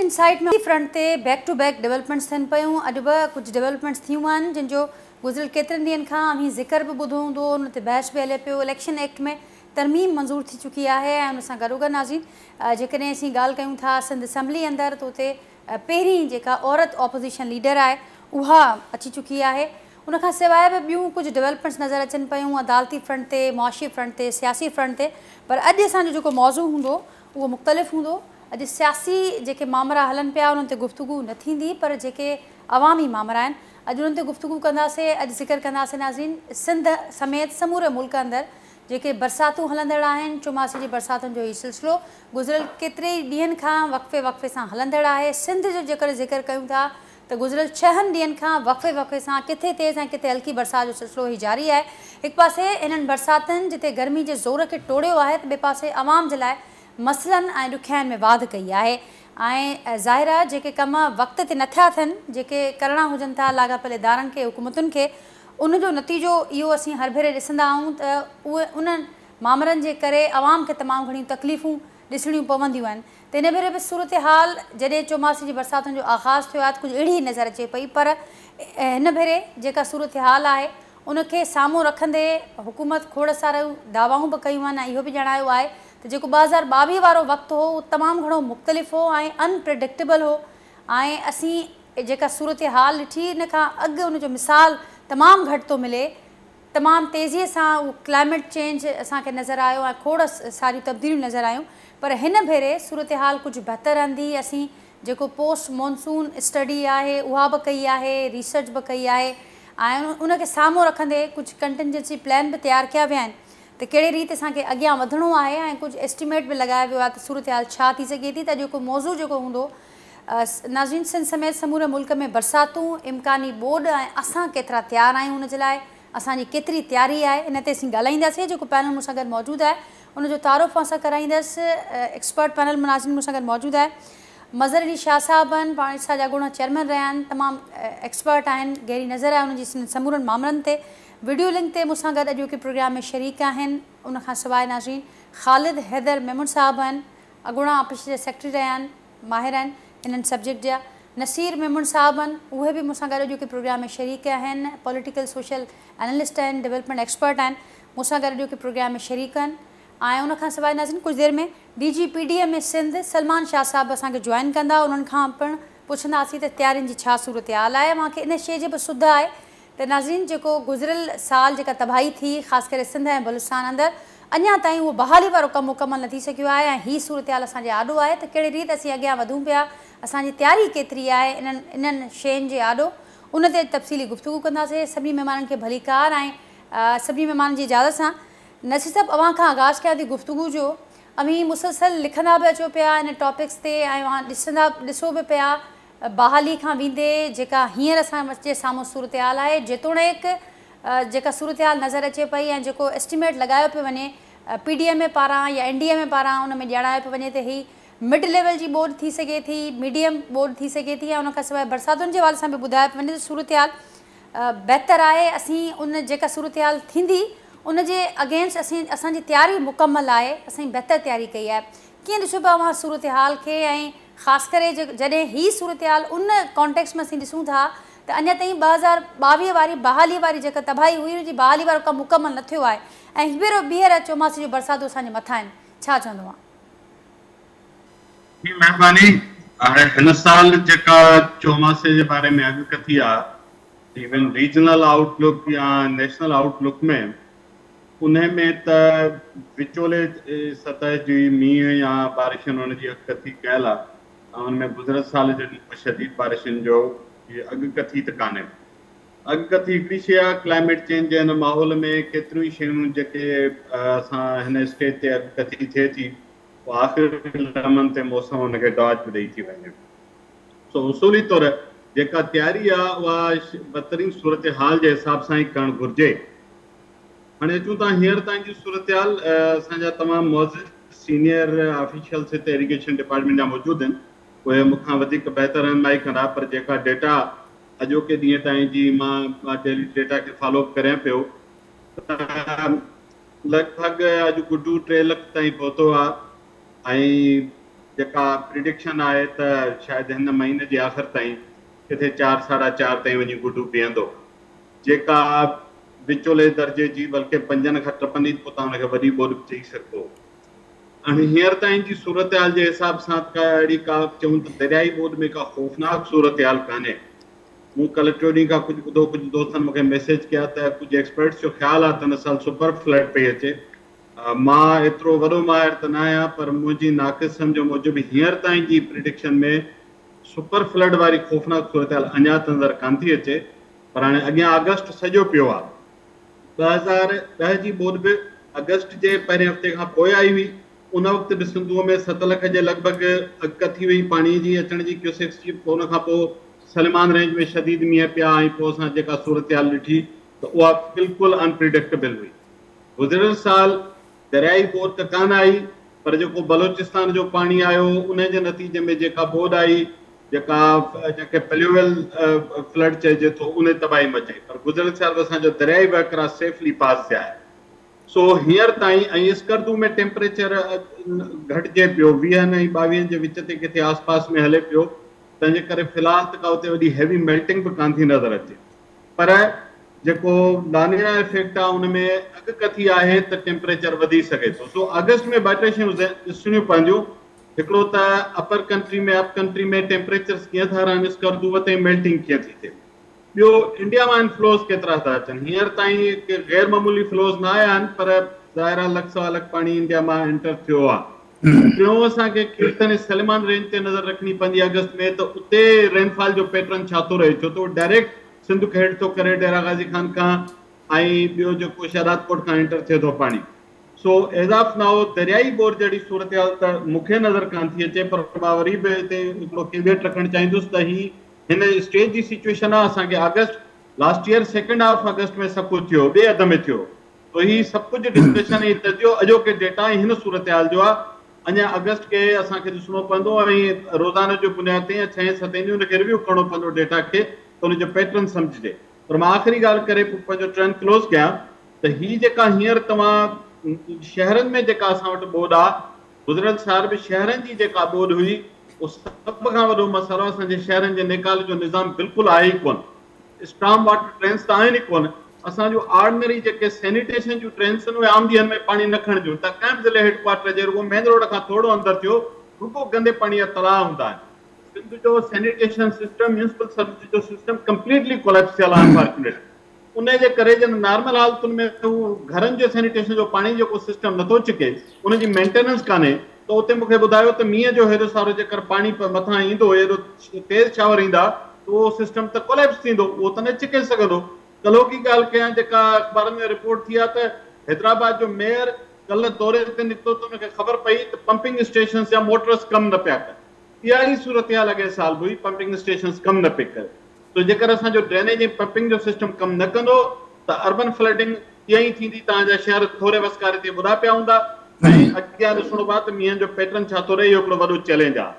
Insight ۾ front تي back two back developments ٿين پيون. اڄ به ڪجهه ڊولپمينٽس ٿيون آهن جن جو گذريل ڪيترن ڏينهن کان اوهين ذڪر به ٻڌو هوندو، ان تي بحث به هلي پيو. اليڪشن ايڪٽ ۾ ترميم منظور ٿي چڪي آهي ۽ ان سان گڏوگڏ ناظرين جيڪڏهن اسين ڳالهه ڪيون ٿا سنڌ اسيمبلي اندر ته اتي پهرين جيڪا عورت اپوزيشن ليڊر آهي اها اچي چڪي آهي. ان کان سواء به ٻيون ڪجهه ڊولپمينٽس نظر اچن پيون عدالتي فرنٽ تي، معاشي فرنٽ تي، سياسي فرنٽ تي. پر اڄ اسان جو جيڪو موضوع هوندو اهو مختلف هوندو. اڄ سياسي جيڪي مامرا هلن پيا انهن تي گفتگو نه ٿيندي، پر جيڪي عوامي مامرا آهن اڄ انهن تي گفتگو ڪنداسين. اڄ ذڪر ڪنداسين ناظرين سنڌ سميت سموري ملڪ اندر جيڪي برساتون هلندڙ آهن، چوماسي جي برساتن جو هي سلسلو گذريل ڪيتري ئي ڏينهن کان وقفي وقفي سان هلندڙ آهي. سنڌ جو جيڪر ذڪر ڪيون ٿا ته گذريل 6 ڏينهن کان وقفي وقفي سان ڪٿي تيز ۽ ڪٿي هلڪي برسات جو سلسلو هي جاري آهي. هڪ پاسي انهن برساتن جتي گرمي جي زور کي ٽوڙيو آهي ته ٻئي پاسي عوام جي لاء مسئلن ۽ ڏکيائين ۾ واڌ ڪئي آهي ۽ ظاهر آهي جيڪي ڪم وقت تي نٿا ٿين، جيڪي ڪرڻا هجن ٿا لاڳاپيل ادارن کي، حڪومتن کي، ان جو نتيجو اهو اسين هر ڀيري ڏسندا آهيون ته اهي انهن مامرن جي ڪري عوام کي تمام گهڻيون تڪليفون ڏسڻيون پونديون آهن. ته هن ڀيري به صورتحال جڏهن چوماسي جي برساتن جو آغاز ٿيو آهي ته ڪجهه اهڙي ئي نظر اچي پئي. پر هن ڀيري جيڪا صورتحال آهي ان کي سامهون رکندي حڪومت کوڙ ساريون دعوائون به ڪيون آهن ۽ اهو به ڄاڻايو آهي ته جيڪو 2022 وارو وقت هو اهو تمام گهڻو مختلف هو ۽ ان پريڊڪٽيبل هو ۽ اسين جيڪا صورتحال ڏٺي ان کان اڳ ان جو مثال تمام گهٽ ٿو ملي. تمام تيزيء سان اهو ڪلائميٽ چينج اسان کي نظر آيو ۽ کوڙ ساريون تبديليون نظر آيون. پر هن ڀيري صورتحال ڪجهه بهتر رهندي. اسين جيڪو پوسٽ مونسون اسٽڊي آهي اها به ڪئي آهي، ريسرچ به ڪئي آهي ۽ ان کي سامهون رکندي ڪجهه ڪنٽنجنسي پلان به تيار ڪيا ويا آهن ته ڪهڙي ريت اسان کي اڳيان وڌڻو آهي ۽ ڪجهه ايسٽيميٽ به لڳايو ويو آهي ته صورتحال ڇا ٿي سگهي ٿي. ته اڄوڪو موضوع جيڪو هوندو ناظرين سنڌ سميت سموري ملڪ ۾ برساتون، امڪاني ٻوڏ ۽ اسان ڪيترا تيار آهيون ان جي لاء، اسان جي ڪيتري تياري آهي، ان تي اسين ڳالهائينداسين. جيڪو پينل مون سان گڏ موجود آهي ان جو تعارف اوهان سان ڪرائيندس. ايڪسپرٽ پينل ناظرين مون سان گڏ موجود آهي مظهر علي شاهه صاحب آهن، پاڻ ارسا جا اڳوڻا چيئرمين رهيا آهن، تمام ايڪسپرٽ آهن، گهري نظر آهي انهن جي سمورن مامرن تي. وڊيو لنڪ تي مون سان گڏ اڄوڪي پروگرام ۾ شريڪ آهن. ان کان سواء ناظرين خالد حيدر ميمڻ صاحب آهن، اڳوڻا آفيس جا سيڪريٽري رهيا آهن، ماهر آهن انهن سبجيڪٽ جا. نصير ميمڻ صاحب آهن، اهي به مون سان گڏ اڄوڪي پروگرام ۾ شريڪ آهن، پوليٽيڪل سوشل اينالسٽ آهن، ڊولپمينٽ ايڪسپرٽ آهن، مون سان گڏ اڄوڪي پروگرام ۾ شريڪ آهن. ۽ ان کان سواء ناظرين ڪجهه دير ۾ D G P D M A Sindh Salman Shah صاحب اسان کي جوائن ڪندا، انهن کان پڻ پڇنداسين ته تيارين جي ڇا صورتحال آهي. اوهان کي ان شيء جي به سڌ آهي ته ناظرين جيڪو گذريل سال جيڪا تباهي ٿي خاص ڪري سنڌ ۽ بلوچستان اندر اڃا تائين اهو بحالي وارو ڪم مڪمل نه ٿي سگهيو آهي ۽ هي صورتحال اسان جي آڏو آهي ته ڪهڙي ريت اسين اڳيان وڌون پيا، اسان جي تياري ڪيتري آهي انهن انهن شين جي آڏو، ان تي اڄ تفصيلي گفتگو ڪنداسين. سڀني مهمانن کي ڀليڪار ۽ سڀني مهمانن جي اجازت سان نصير صاحب اوهان کان آغاز ڪيان ٿي گفتگو جو. اوهين مسلسل لکندا به اچو پيا ان ٽاپڪس تي ۽ اوهان ڏسندا ڏسو به پيا بحالي کان ويندي جيڪا هينئر اسان جي سامهون صورتحال آهي، جيتوڻيڪ جيڪا صورتحال نظر اچي پئي ۽ جيڪو ايسٽيميٽ لڳايو پيو وڃي پي ڊي ايم اي پاران يا اين ڊي ايم اي پاران ان ۾ ڄاڻايو پيو وڃي ته هي مڊ ليول جي ٻوڏ ٿي سگهي ٿي، ميڊيم ٻوڏ ٿي سگهي ٿي ۽ ان کان سواء برساتن جي حوالي سان به ٻڌايو پيو وڃي ته صورتحال بهتر آهي، اسين ان جيڪا صورتحال ٿيندي ان جي اگينسٽ اسين اسان جي تياري مڪمل آهي، اسين بهتر تياري ڪئي آهي. ڪيئن ڏسو پيا اوهان صورتحال کي ۽ خاص ڪري جڏهن هي صورتحال ان ڪانٽيڪسٽ ۾ اسين ڏسون ٿا ته اڃا تائين 2022 واري بحالي واري جيڪا تباهي هئي ان جي بحالي وارو ڪم مڪمل نه ٿيو آهي ۽ هڪ ڀيرو ٻيهر چوماسي جون برساتون اسان جي مٿان آهن، ڇا چوندو اوهان؟ جي مهرباني. هن سال جيڪا چوماسي جي باري ۾ اڳڪٿي آ ايون ريجنل آئوٽ لڪ يا نيشنل آئوٽ لڪ ۾ انهي ۾ ته وچولي سطح جي مينهن يا بارشن ان جي اڳڪٿي ڪيل آ ۽ ان ۾ گذريل سال جهڙين ڪو شديد بارشن جو اڳڪٿي ته ڪانهي. اڳڪٿي هڪڙي شيء آ، ڪلائميٽ چينج جي هن ماحول ۾ ڪيتريون ئي شيون جيڪي اسان هن اسٽيج تي اڳڪٿي ٿئي ٿي اها آخري لمحن تي موسم ان کي ڊاج به ڏئي ٿي وڃي. سو اصولي طور جيڪا تياري آ اها بدترين صورتحال جي حساب سان ئي ڪرڻ گهرجي. هاڻي اچون ٿا هينئر تائين جي صورتحال، اسان جا تمام معزز سينيئر آفيشلز هتي ايريگيشن ڊپارٽمينٽ جا موجود آهن، اهي مون کان وڌيڪ بهتر رهنمائي ڪندا، پر جيڪا ڊيٽا اڄوڪي ڏينهن تائين جي مان ڊيلي ڊيٽا کي فالو اپ ڪريان پيو ته لڳ ڀڳ اڄ گڊو 3 لک تائين پهتو آهي ۽ जेका प्रिडिक्शन आहे त शायदि हिन महीने जे आख़िर ताईं किथे 4, 4.5 ताईं वञी गुडू बीहंदो, जेका विचोले दर्जे जी बल्कि 5 खां टपंदी पोइ तव्हां हुनखे वॾी ॿोॾ बि चई सघो। हाणे हींअर ताईं जी सूरत हाल जे हिसाब सां का अहिड़ी का चऊं त दरियाई ॿोॾ में का ख़ौफ़नाक सूरत हाल कान्हे। मूं कल्ह टियों ॾींहुं खां कुझु ॿुधो, कुझु दोस्तनि मूंखे मैसेज कया त कुझु एक्सपर्ट्स जो ख़्यालु आहे त हिन साल सुपर फ्लड पई अचे। मां एतिरो वॾो माहिर त न आहियां, पर मुंहिंजी नाक़िस सम्झ मूजिबि हींअर ताईं जी प्रिडिक्शन में सुपर फ्लड वारी ख़ौफ़नाक सूरत हाल अञा त नज़र कान थी अचे। पर हाणे अॻियां अगस्त सॼो पियो आहे। 2010 जी ॿोॾ बि अगस्त जे पहिरें हफ़्ते खां पोइ आई हुई। उन वक़्तु बि सिंधूअ में 7 लख जे लॻभॻि अॻकथी हुई पाणीअ जी अचण जी क्यूसेक्स जी। पोइ उन खां पोइ सलमान रेंज में शदीद मींहुं पिया ऐं पोइ असां जेका सूरत हाल ॾिठी त उहा बिल्कुलु अनप्रिडिक्टेबल हुई। गुज़िरियल साल दरियाई ॿोॾ त कान आई, पर जेको बलोचिस्तान जो पाणी आयो उन जे नतीजे में जेका ॿोॾ आई, जेका जंहिंखे प्लूवल फ्लड चइजे थो, उन तबाही मचाई। पर गुज़िरियल साल असांजो दरियाई वहिकरा सेफली पास थिया आहिनि। सो हींअर ताईं ऐं स्कर्दू में टेम्परेचर घटिजे पियो, 20 ऐं 22 जे विच ते किथे आसपास में हले पियो, तंहिंजे करे फ़िलहाल त का उते वॾी हैवी मेल्टिंग बि कान थी नज़र अचे। पर जेको लानिना इफ़ेक्ट आहे उन में अॻकथी आहे त टेम्परेचर वधी सघे थो। सो अगस्त में ॿ टे शयूं ॾिसणियूं पवंदियूं। हिकिड़ो त अपर कंट्री में अप कंट्री में टेम्परेचर्स कीअं था रहनि, स्कर्दू ते मेल्टिंग कीअं थी थिए। ॿियो इंडिया मां इनफ्लोज़ केतिरा था अचनि। हींअर ताईं गैर मामूली फ्लोज़ न आया आहिनि, पर ज़ाहिर आहे लख सवा लख पाणी इंडिया मां एंटर थियो आहे। टियों असांखे कीर्तन सलमान रेंज ते नज़र रखणी पवंदी अगस्त में, त उते रेनफॉल जो पैटर्न छा थो रहे, छो त उहो डायरेक्ट सिंध खे हेठि थो करे डेरा गाज़ी ख़ान खां ऐं ॿियो जेको शहदादकोट खां एंटर थिए थो पाणी। सो एज़ ऑफ now दरियाई ॿोॾ जहिड़ी सूरत हाल त मूंखे नज़र कान थी अचे, पर मां वरी बि हिते हिकिड़ो केवियट रखणु चाहींदुसि त ही हिन स्टेज जी सिचुएशन आहे। असांखे अगस्त लास्ट ईयर सेकंड हाफ अगस्त में सभु कुझु थियो, ॿिए अध में थियो, त ही सभु कुझु डिस्कशन ऐं तजियो अॼोके डेटा ऐं हिन सूरत हाल जो आहे। अञा अगस्त खे असांखे ॾिसणो पवंदो ऐं रोज़ानो जो बुनियाद ते या 6, 7 ॾींहं हुनखे रिव्यू करिणो पवंदो डेटा खे, त हुनजो पैटर्न सम्झिजे। पर मां आख़िरी ॻाल्हि करे पोइ पंहिंजो टर्न क्लोज़ कयां त ही जेका हींअर तव्हां शहरनि में जेका असां वटि ॿोॾ आहे, गुज़िरियल साल बि शहरनि जी जेका ॿोॾ हुई उहो सभ खां वॾो मसइलो असांजे शहरनि जे निकाल जो निज़ाम बिल्कुलु आहे ई कोन। स्ट्रॉन्ग वाटर ड्रेन्स त आहिनि ई कोन। असांजो ऑर्डिनरी जेके सैनिटेशन जूं ड्रेन्स आहिनि उहे आम ॾींहंनि में पाणी न खणंदियूं। त कंहिं बि ज़िले हेडक्वार्टर जे रुगो मेन रोड खां थोरो अंदरि थियो, रुगो गंदे पाणीअ जा तलाउ हूंदा आहिनि। सिंध जो सैनिटेशन सिस्टम, म्यूनिसिपल सर्विस जो सिस्टम कंप्लीटली कोलैप्स थियल आहे अनफॉर्चुनेटली। उन जे करे जन नॉर्मल हालतुनि में हू घरनि जे सैनिटेशन जो पाणी जेको सिस्टम नथो चिके, उनजी मेंटेनेंस कान्हे, त उते मूंखे ॿुधायो त मींहुं जो हेॾो सारो जेकर पाणी मथां ईंदो, हेॾो तेज़ शावर ईंदा, त उहो सिस्टम त कोलैप्स थींदो, उहो त न चिके सघंदो। कल्होकी ॻाल्हि कयां, जेका अख़बारनि में रिपोर्ट थी आहे त हैदराबाद जो मेयर कल्ह दौरे ते निकितो त हुनखे ख़बर पई त पंपिंग स्टेशन या मोटर्स कमु न पिया कनि। इहा ई सूरत हाल अॻे साल बि हुई, पंपिंग स्टेशन कमु न पई करे। त जेकर असांजो ड्रेनेज ऐं पंपिंग जो सिस्टम कमु न कंदो त अर्बन फ्लडिंग ईअं ई थींदी, तव्हांजा शहर थोरे वसकारे ते ॿुॾा पिया हूंदा। ऐं अॻियां ॾिसणो आहे त मींहुं जो पैटर्न छा थो रहे, इहो हिकिड़ो वॾो चैलेंज आहे।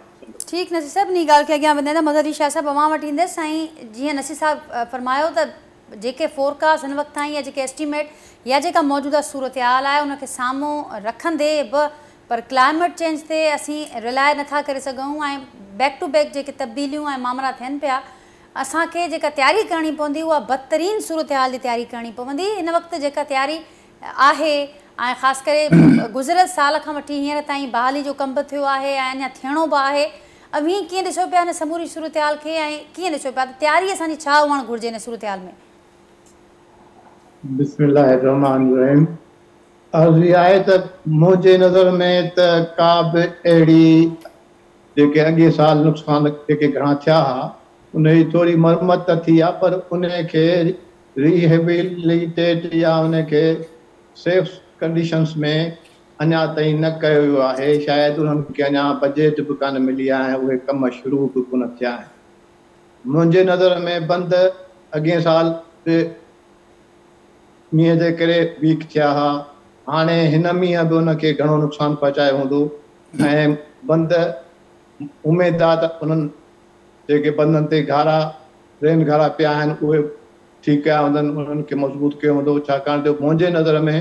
ठीकु नसीर साहिबु, इन ॻाल्हि खे अॻियां वधंदा मज़हर अली शाह साहिबु अव्हां वटि ईंदसि। ऐं जीअं नसीर साहिबु फरमायो त जेके फोरकास्ट हिन वक़्त ताईं या जेके एस्टीमेट या जेका मौजूदा सूरत हाल आहे उनखे साम्हूं रखंदे बि पर क्लाइमेट चेंज ते असीं रिलाए नथा करे सघूं ऐं बैक टू बैक जेके तब्दीलियूं ऐं मामला थियनि पिया, असांखे जेका तयारी करणी पवंदी उहा बदतरीन सूरत हाल जी तयारी करणी पवंदी। हिन वक़्तु जेका तयारी आहे ऐं ख़ासि करे गुज़िरियल साल खां वठी हींअर ताईं बहाली जो कमु बि थियो आहे ऐं अञा थियणो बि आहे। अव्हीं कीअं ॾिसो पिया हिन समूरी सूरत हाल खे ऐं कीअं ॾिसो पिया त तयारी असांजी छा हुअणु घुरिजे हिन सूरत हाल में? बिस्मिल्लाहिर्रहमानिर्रहीम। अर्ज़ इहा आहे त मुंहिंजे नज़र में त का बि अहिड़ी जेके अॻे साल नुक़सान जेके घणा थिया हुआ उनजी थोरी मरमत त थी आहे, पर उनखे रिहेबिलिटेट या उनखे सेफ़ कंडीशंस में अञा ताईं न कयो वियो आहे। शायदि उन्हनि खे अञा बजट बि कान मिली आहे, उहे कम शुरू बि कोन थिया आहिनि। मुंहिंजे नज़र में बंद अॻे साल बि मींहुं जे करे वीक थिया हुआ, हाणे हिन मींहुं बि उनखे घणो नुक़सानु पहुचायो हूंदो ऐं बंद उमेद आहे त उन्हनि जेके बंदनि ते घारा रेन घारा पिया आहिनि उहे ठीकु कया हूंदनि, उन्हनि खे मज़बूत कयो हूंदो। छाकाणि जो मुंहिंजे नज़र में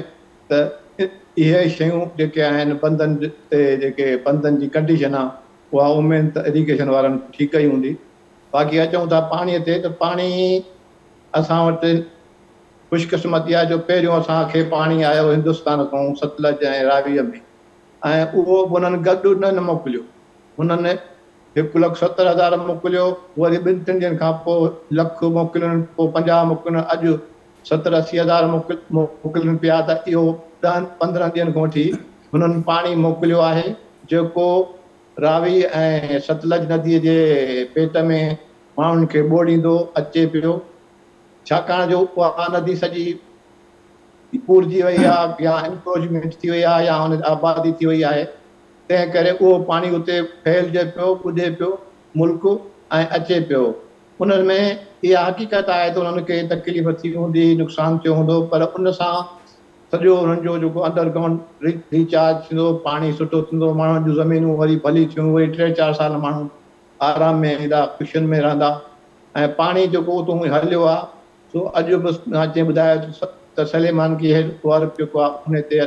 त इहे शयूं जेके आहिनि बंदनि ते, जेके बंदनि जी कंडीशन आहे اها اميد ته اريگيشن وارن ٺيڪ ڪئي هوندي. باقي اچون ٿا پاڻيء تي ته پاڻي اسان وٽ خوشقسمتي آهي جو پهريون اسان کي پاڻي آيو هندستان کان ستلج ۽ راويء ۾ ۽ اهو به انهن گڏ نه موڪليو. هنن 1,70,000 موڪليو، وري ٻن ٽن ڏينهن کان پوء لک موڪلين، پوء 50 موڪلين، اڄ 70-80 هزار موڪلين پيا ته اهو 10 15 ڏينهن کان وٺي هنن پاڻي موڪليو آهي جيڪو راوي ۽ ستلج نديء جي پيٽ ۾ ماڻهن کي ٻوڙيندو اچي پيو، ڇاڪاڻ جو اها ندي سڄي پورجي وئي آهي يا انڪروچمينٽ ٿي وئي آهي يا ان آبادي ٿي وئي آهي، تنهن ڪري اهو پاڻي اتي ڦهلجي پيو، ٻڏي پيو ملڪ ۽ اچي پيو. انهن ۾ اها حقيقت آهي ته انهن کي تڪليف ٿي هوندي، نقصان ٿيو هوندو، پر ان سان سڄو انهن جو جيڪو انڊر گرائونڊ ريچارج ٿيندو، پاڻي سٺو ٿيندو، ماڻهن جون زمينون وري ڀلي ٿيون، وري ٽي چار سال ماڻهو آرام ۾ ايندا، خوشين ۾ رهندا ۽ پاڻي جيڪو اتون هليو آهي سو اڄ به جنهن ٻڌايو ته سليمان ڪي هيڊ ورڪ جيڪو آهي ان تي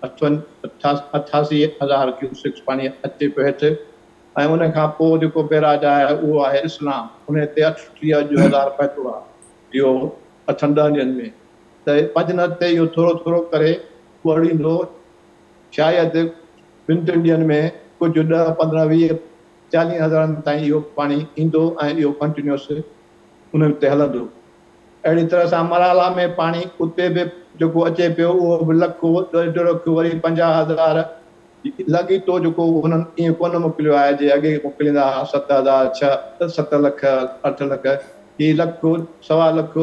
88,000 ڪيوسڪس پاڻي اچي پيو هيٺ ۽ ان کان پوء جيڪو بيراج آهي اهو آهي اسلام، ان تي 38 اڄ هزار پهتو آهي اهو اٺن ڏهن ڏينهن ۾. ته پنجند تي اهو ٿورو ٿورو ڪري ٻوڙيندو، شايد ٻن ٽن ڏينهن ۾ ڪجهه 10، 15، 20، 40 هزارن تائين اهو پاڻي ايندو ۽ اهو ڪنٽينيوس انهن تي هلندو. اهڙي طرح سان مرالا ۾ پاڻي اتي به جيڪو اچي پيو اهو به لک، ڏيڍ لک، وري 50 هزار لاڳيتو جيڪو هنن ائين ڪونه موڪليو آهي جي اڳي موڪليندا ها 7 هزار، 6، 7 لک، 8 لک، هي لک، سوا لک ۽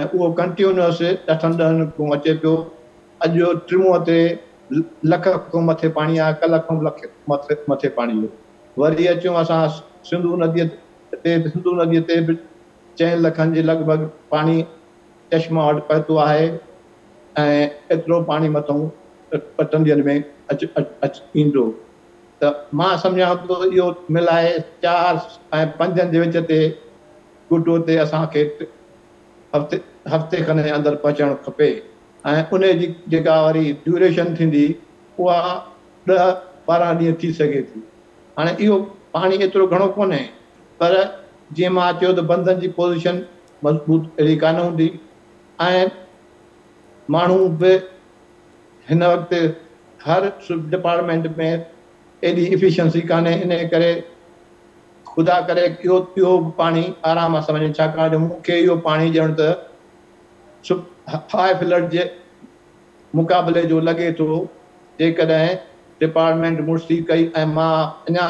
اهو ڪنٽينيوس اٺن ڏهن کان اچي پيو. اڄ ٽمون تي لک کان مٿي پاڻي آهي، ڪلهه کان به لک مٿي پاڻي هو. وري اچون اسان سنڌو نديء تي، سنڌو نديء تي به 4 لکن جي لڳ ڀڳ پاڻي چشما وٽ پهتو آهي ۽ ايترو پاڻي مٿئون ٻه ٽن ڏينهن ۾ اچ اچ ايندو ته مان سمجهان ٿو اهو ملائي 4 ۽ 5 جي وچ تي گڊو تي اسان کي هفتي هفتي کن جي اندر پهچڻ کپي ۽ ان جي جيڪا وري ڊيوريشن ٿيندي اها 10 12 ڏينهن ٿي سگهي ٿي. هاڻي اهو پاڻي ايترو گهڻو ڪونهي پر جيئن مان چيو ته بندن جي پوزيشن مضبوط اهڙي ڪانه هوندي ۽ ماڻهو به هن وقت هر ڊپارٽمينٽ ۾ ايڏي افيشنسي ڪانهي، انهي ڪري خدا ڪري اهو به پاڻي آرام سان وڃي، ڇاڪاڻ جو مون کي اهو پاڻي ڄڻ ته هاء فلڊ جي مقابلي جو لڳي ٿو. جيڪڏهن ڊپارٽمينٽ مڙسي ڪئي ۽ مان اڃا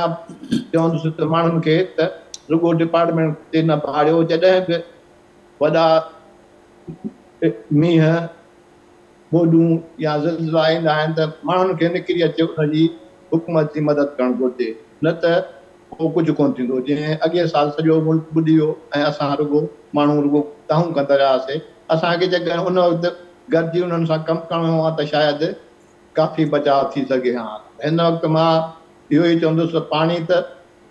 چوندس ته ماڻهن کي ته رڳو ڊپارٽمينٽ تي نه ڀاڙيو، جڏهن به وڏا مينهن، ٻوڏون يا زلزلا ايندا آهن ته ماڻهن کي نڪري اچي ان جي حڪومت جي مدد ڪرڻ گهرجي، نه ته پوء ڪجهه ڪونه ٿيندو. جيئن اڳئين سال سڄو ملڪ ٻڏي ويو ۽ اسان رڳو ماڻهو رڳو دانهون ڪندا رهياسي. اسان کي جيڪڏهن ان وقت گڏجي انهن سان ڪم ڪرڻو هو ته شايد ڪافي بچاء ٿي سگهي ها. هن وقت مان اهو ئي چوندس ته پاڻي ته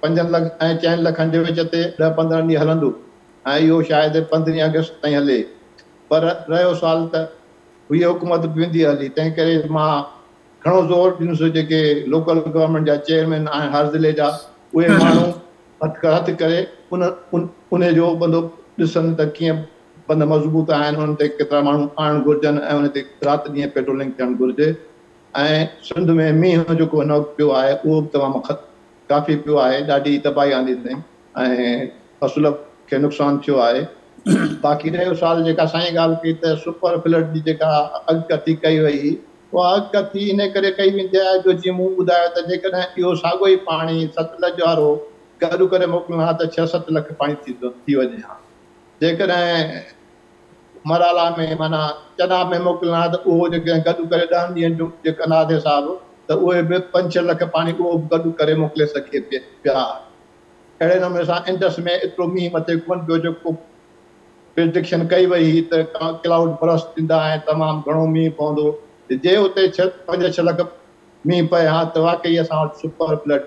5 لک ۽ 4 لکن جي وچ تي 10 15 ڏينهن هلندو ۽ اهو شايد 15 آگسٽ تائين هلي، پر رهيو سوال ته هيء حڪومت به ويندي هلي، تنهن ڪري مان گهڻو زور ڏيندس جيڪي لوڪل گورنمينٽ جا چيئرمين آهن هر ضلعي جا، اهي ماڻهو هٿ هٿ ڪري ان انهي جو بندو ڏسن ته ڪيئن بند مضبوط آهن، انهن تي ڪيترا ماڻهو آڻڻ گهرجن ۽ ان تي رات ڏينهن پيٽرولنگ ٿيڻ گهرجي. ۽ سنڌ ۾ مينهن جيڪو هن وقت پيو آهي اهو به تمام ڪافي پيو آهي، ڏاڍي تباهي آندي اٿئي ۽ فصل کي نقصان ٿيو آهي. باقي رهيو سوال جيڪا سائين ڳالهه ڪئي ته سپر فلڊ جي جيڪا اڳڪٿي ڪئي وئي هئي، اها اڳڪٿي ان ڪري ڪئي ويندي آهي جو جيئن مون ٻڌايو ته جيڪڏهن اهو ساڳيو ئي پاڻي ستلج وارو گڏ ڪري موڪلن ها ته 6 7 لک پاڻي ٿي وڃي ها، جيڪڏهن مرالا ۾ معنيٰ چناب ۾ موڪلن ها ته اهو جيڪڏهن گڏ ڪري 10 ڏينهن جو جي ڪندا هئا حساب ته اهي به 5 6 لک پاڻي اهو به گڏ ڪري موڪلي سگهي پيا. اهڙي نموني سان انڊس ۾ ايترو مينهن مٿي ڪونه پيو جيڪو پرڊڪشن ڪئي وئي هئي ته ڪلائوڊ برسٽ ٿيندا ۽ تمام گهڻو مينهن پوندو. جي اتي 5 6 لک مينهن پئي ها ته واقعي اسان وٽ سپر فلڊ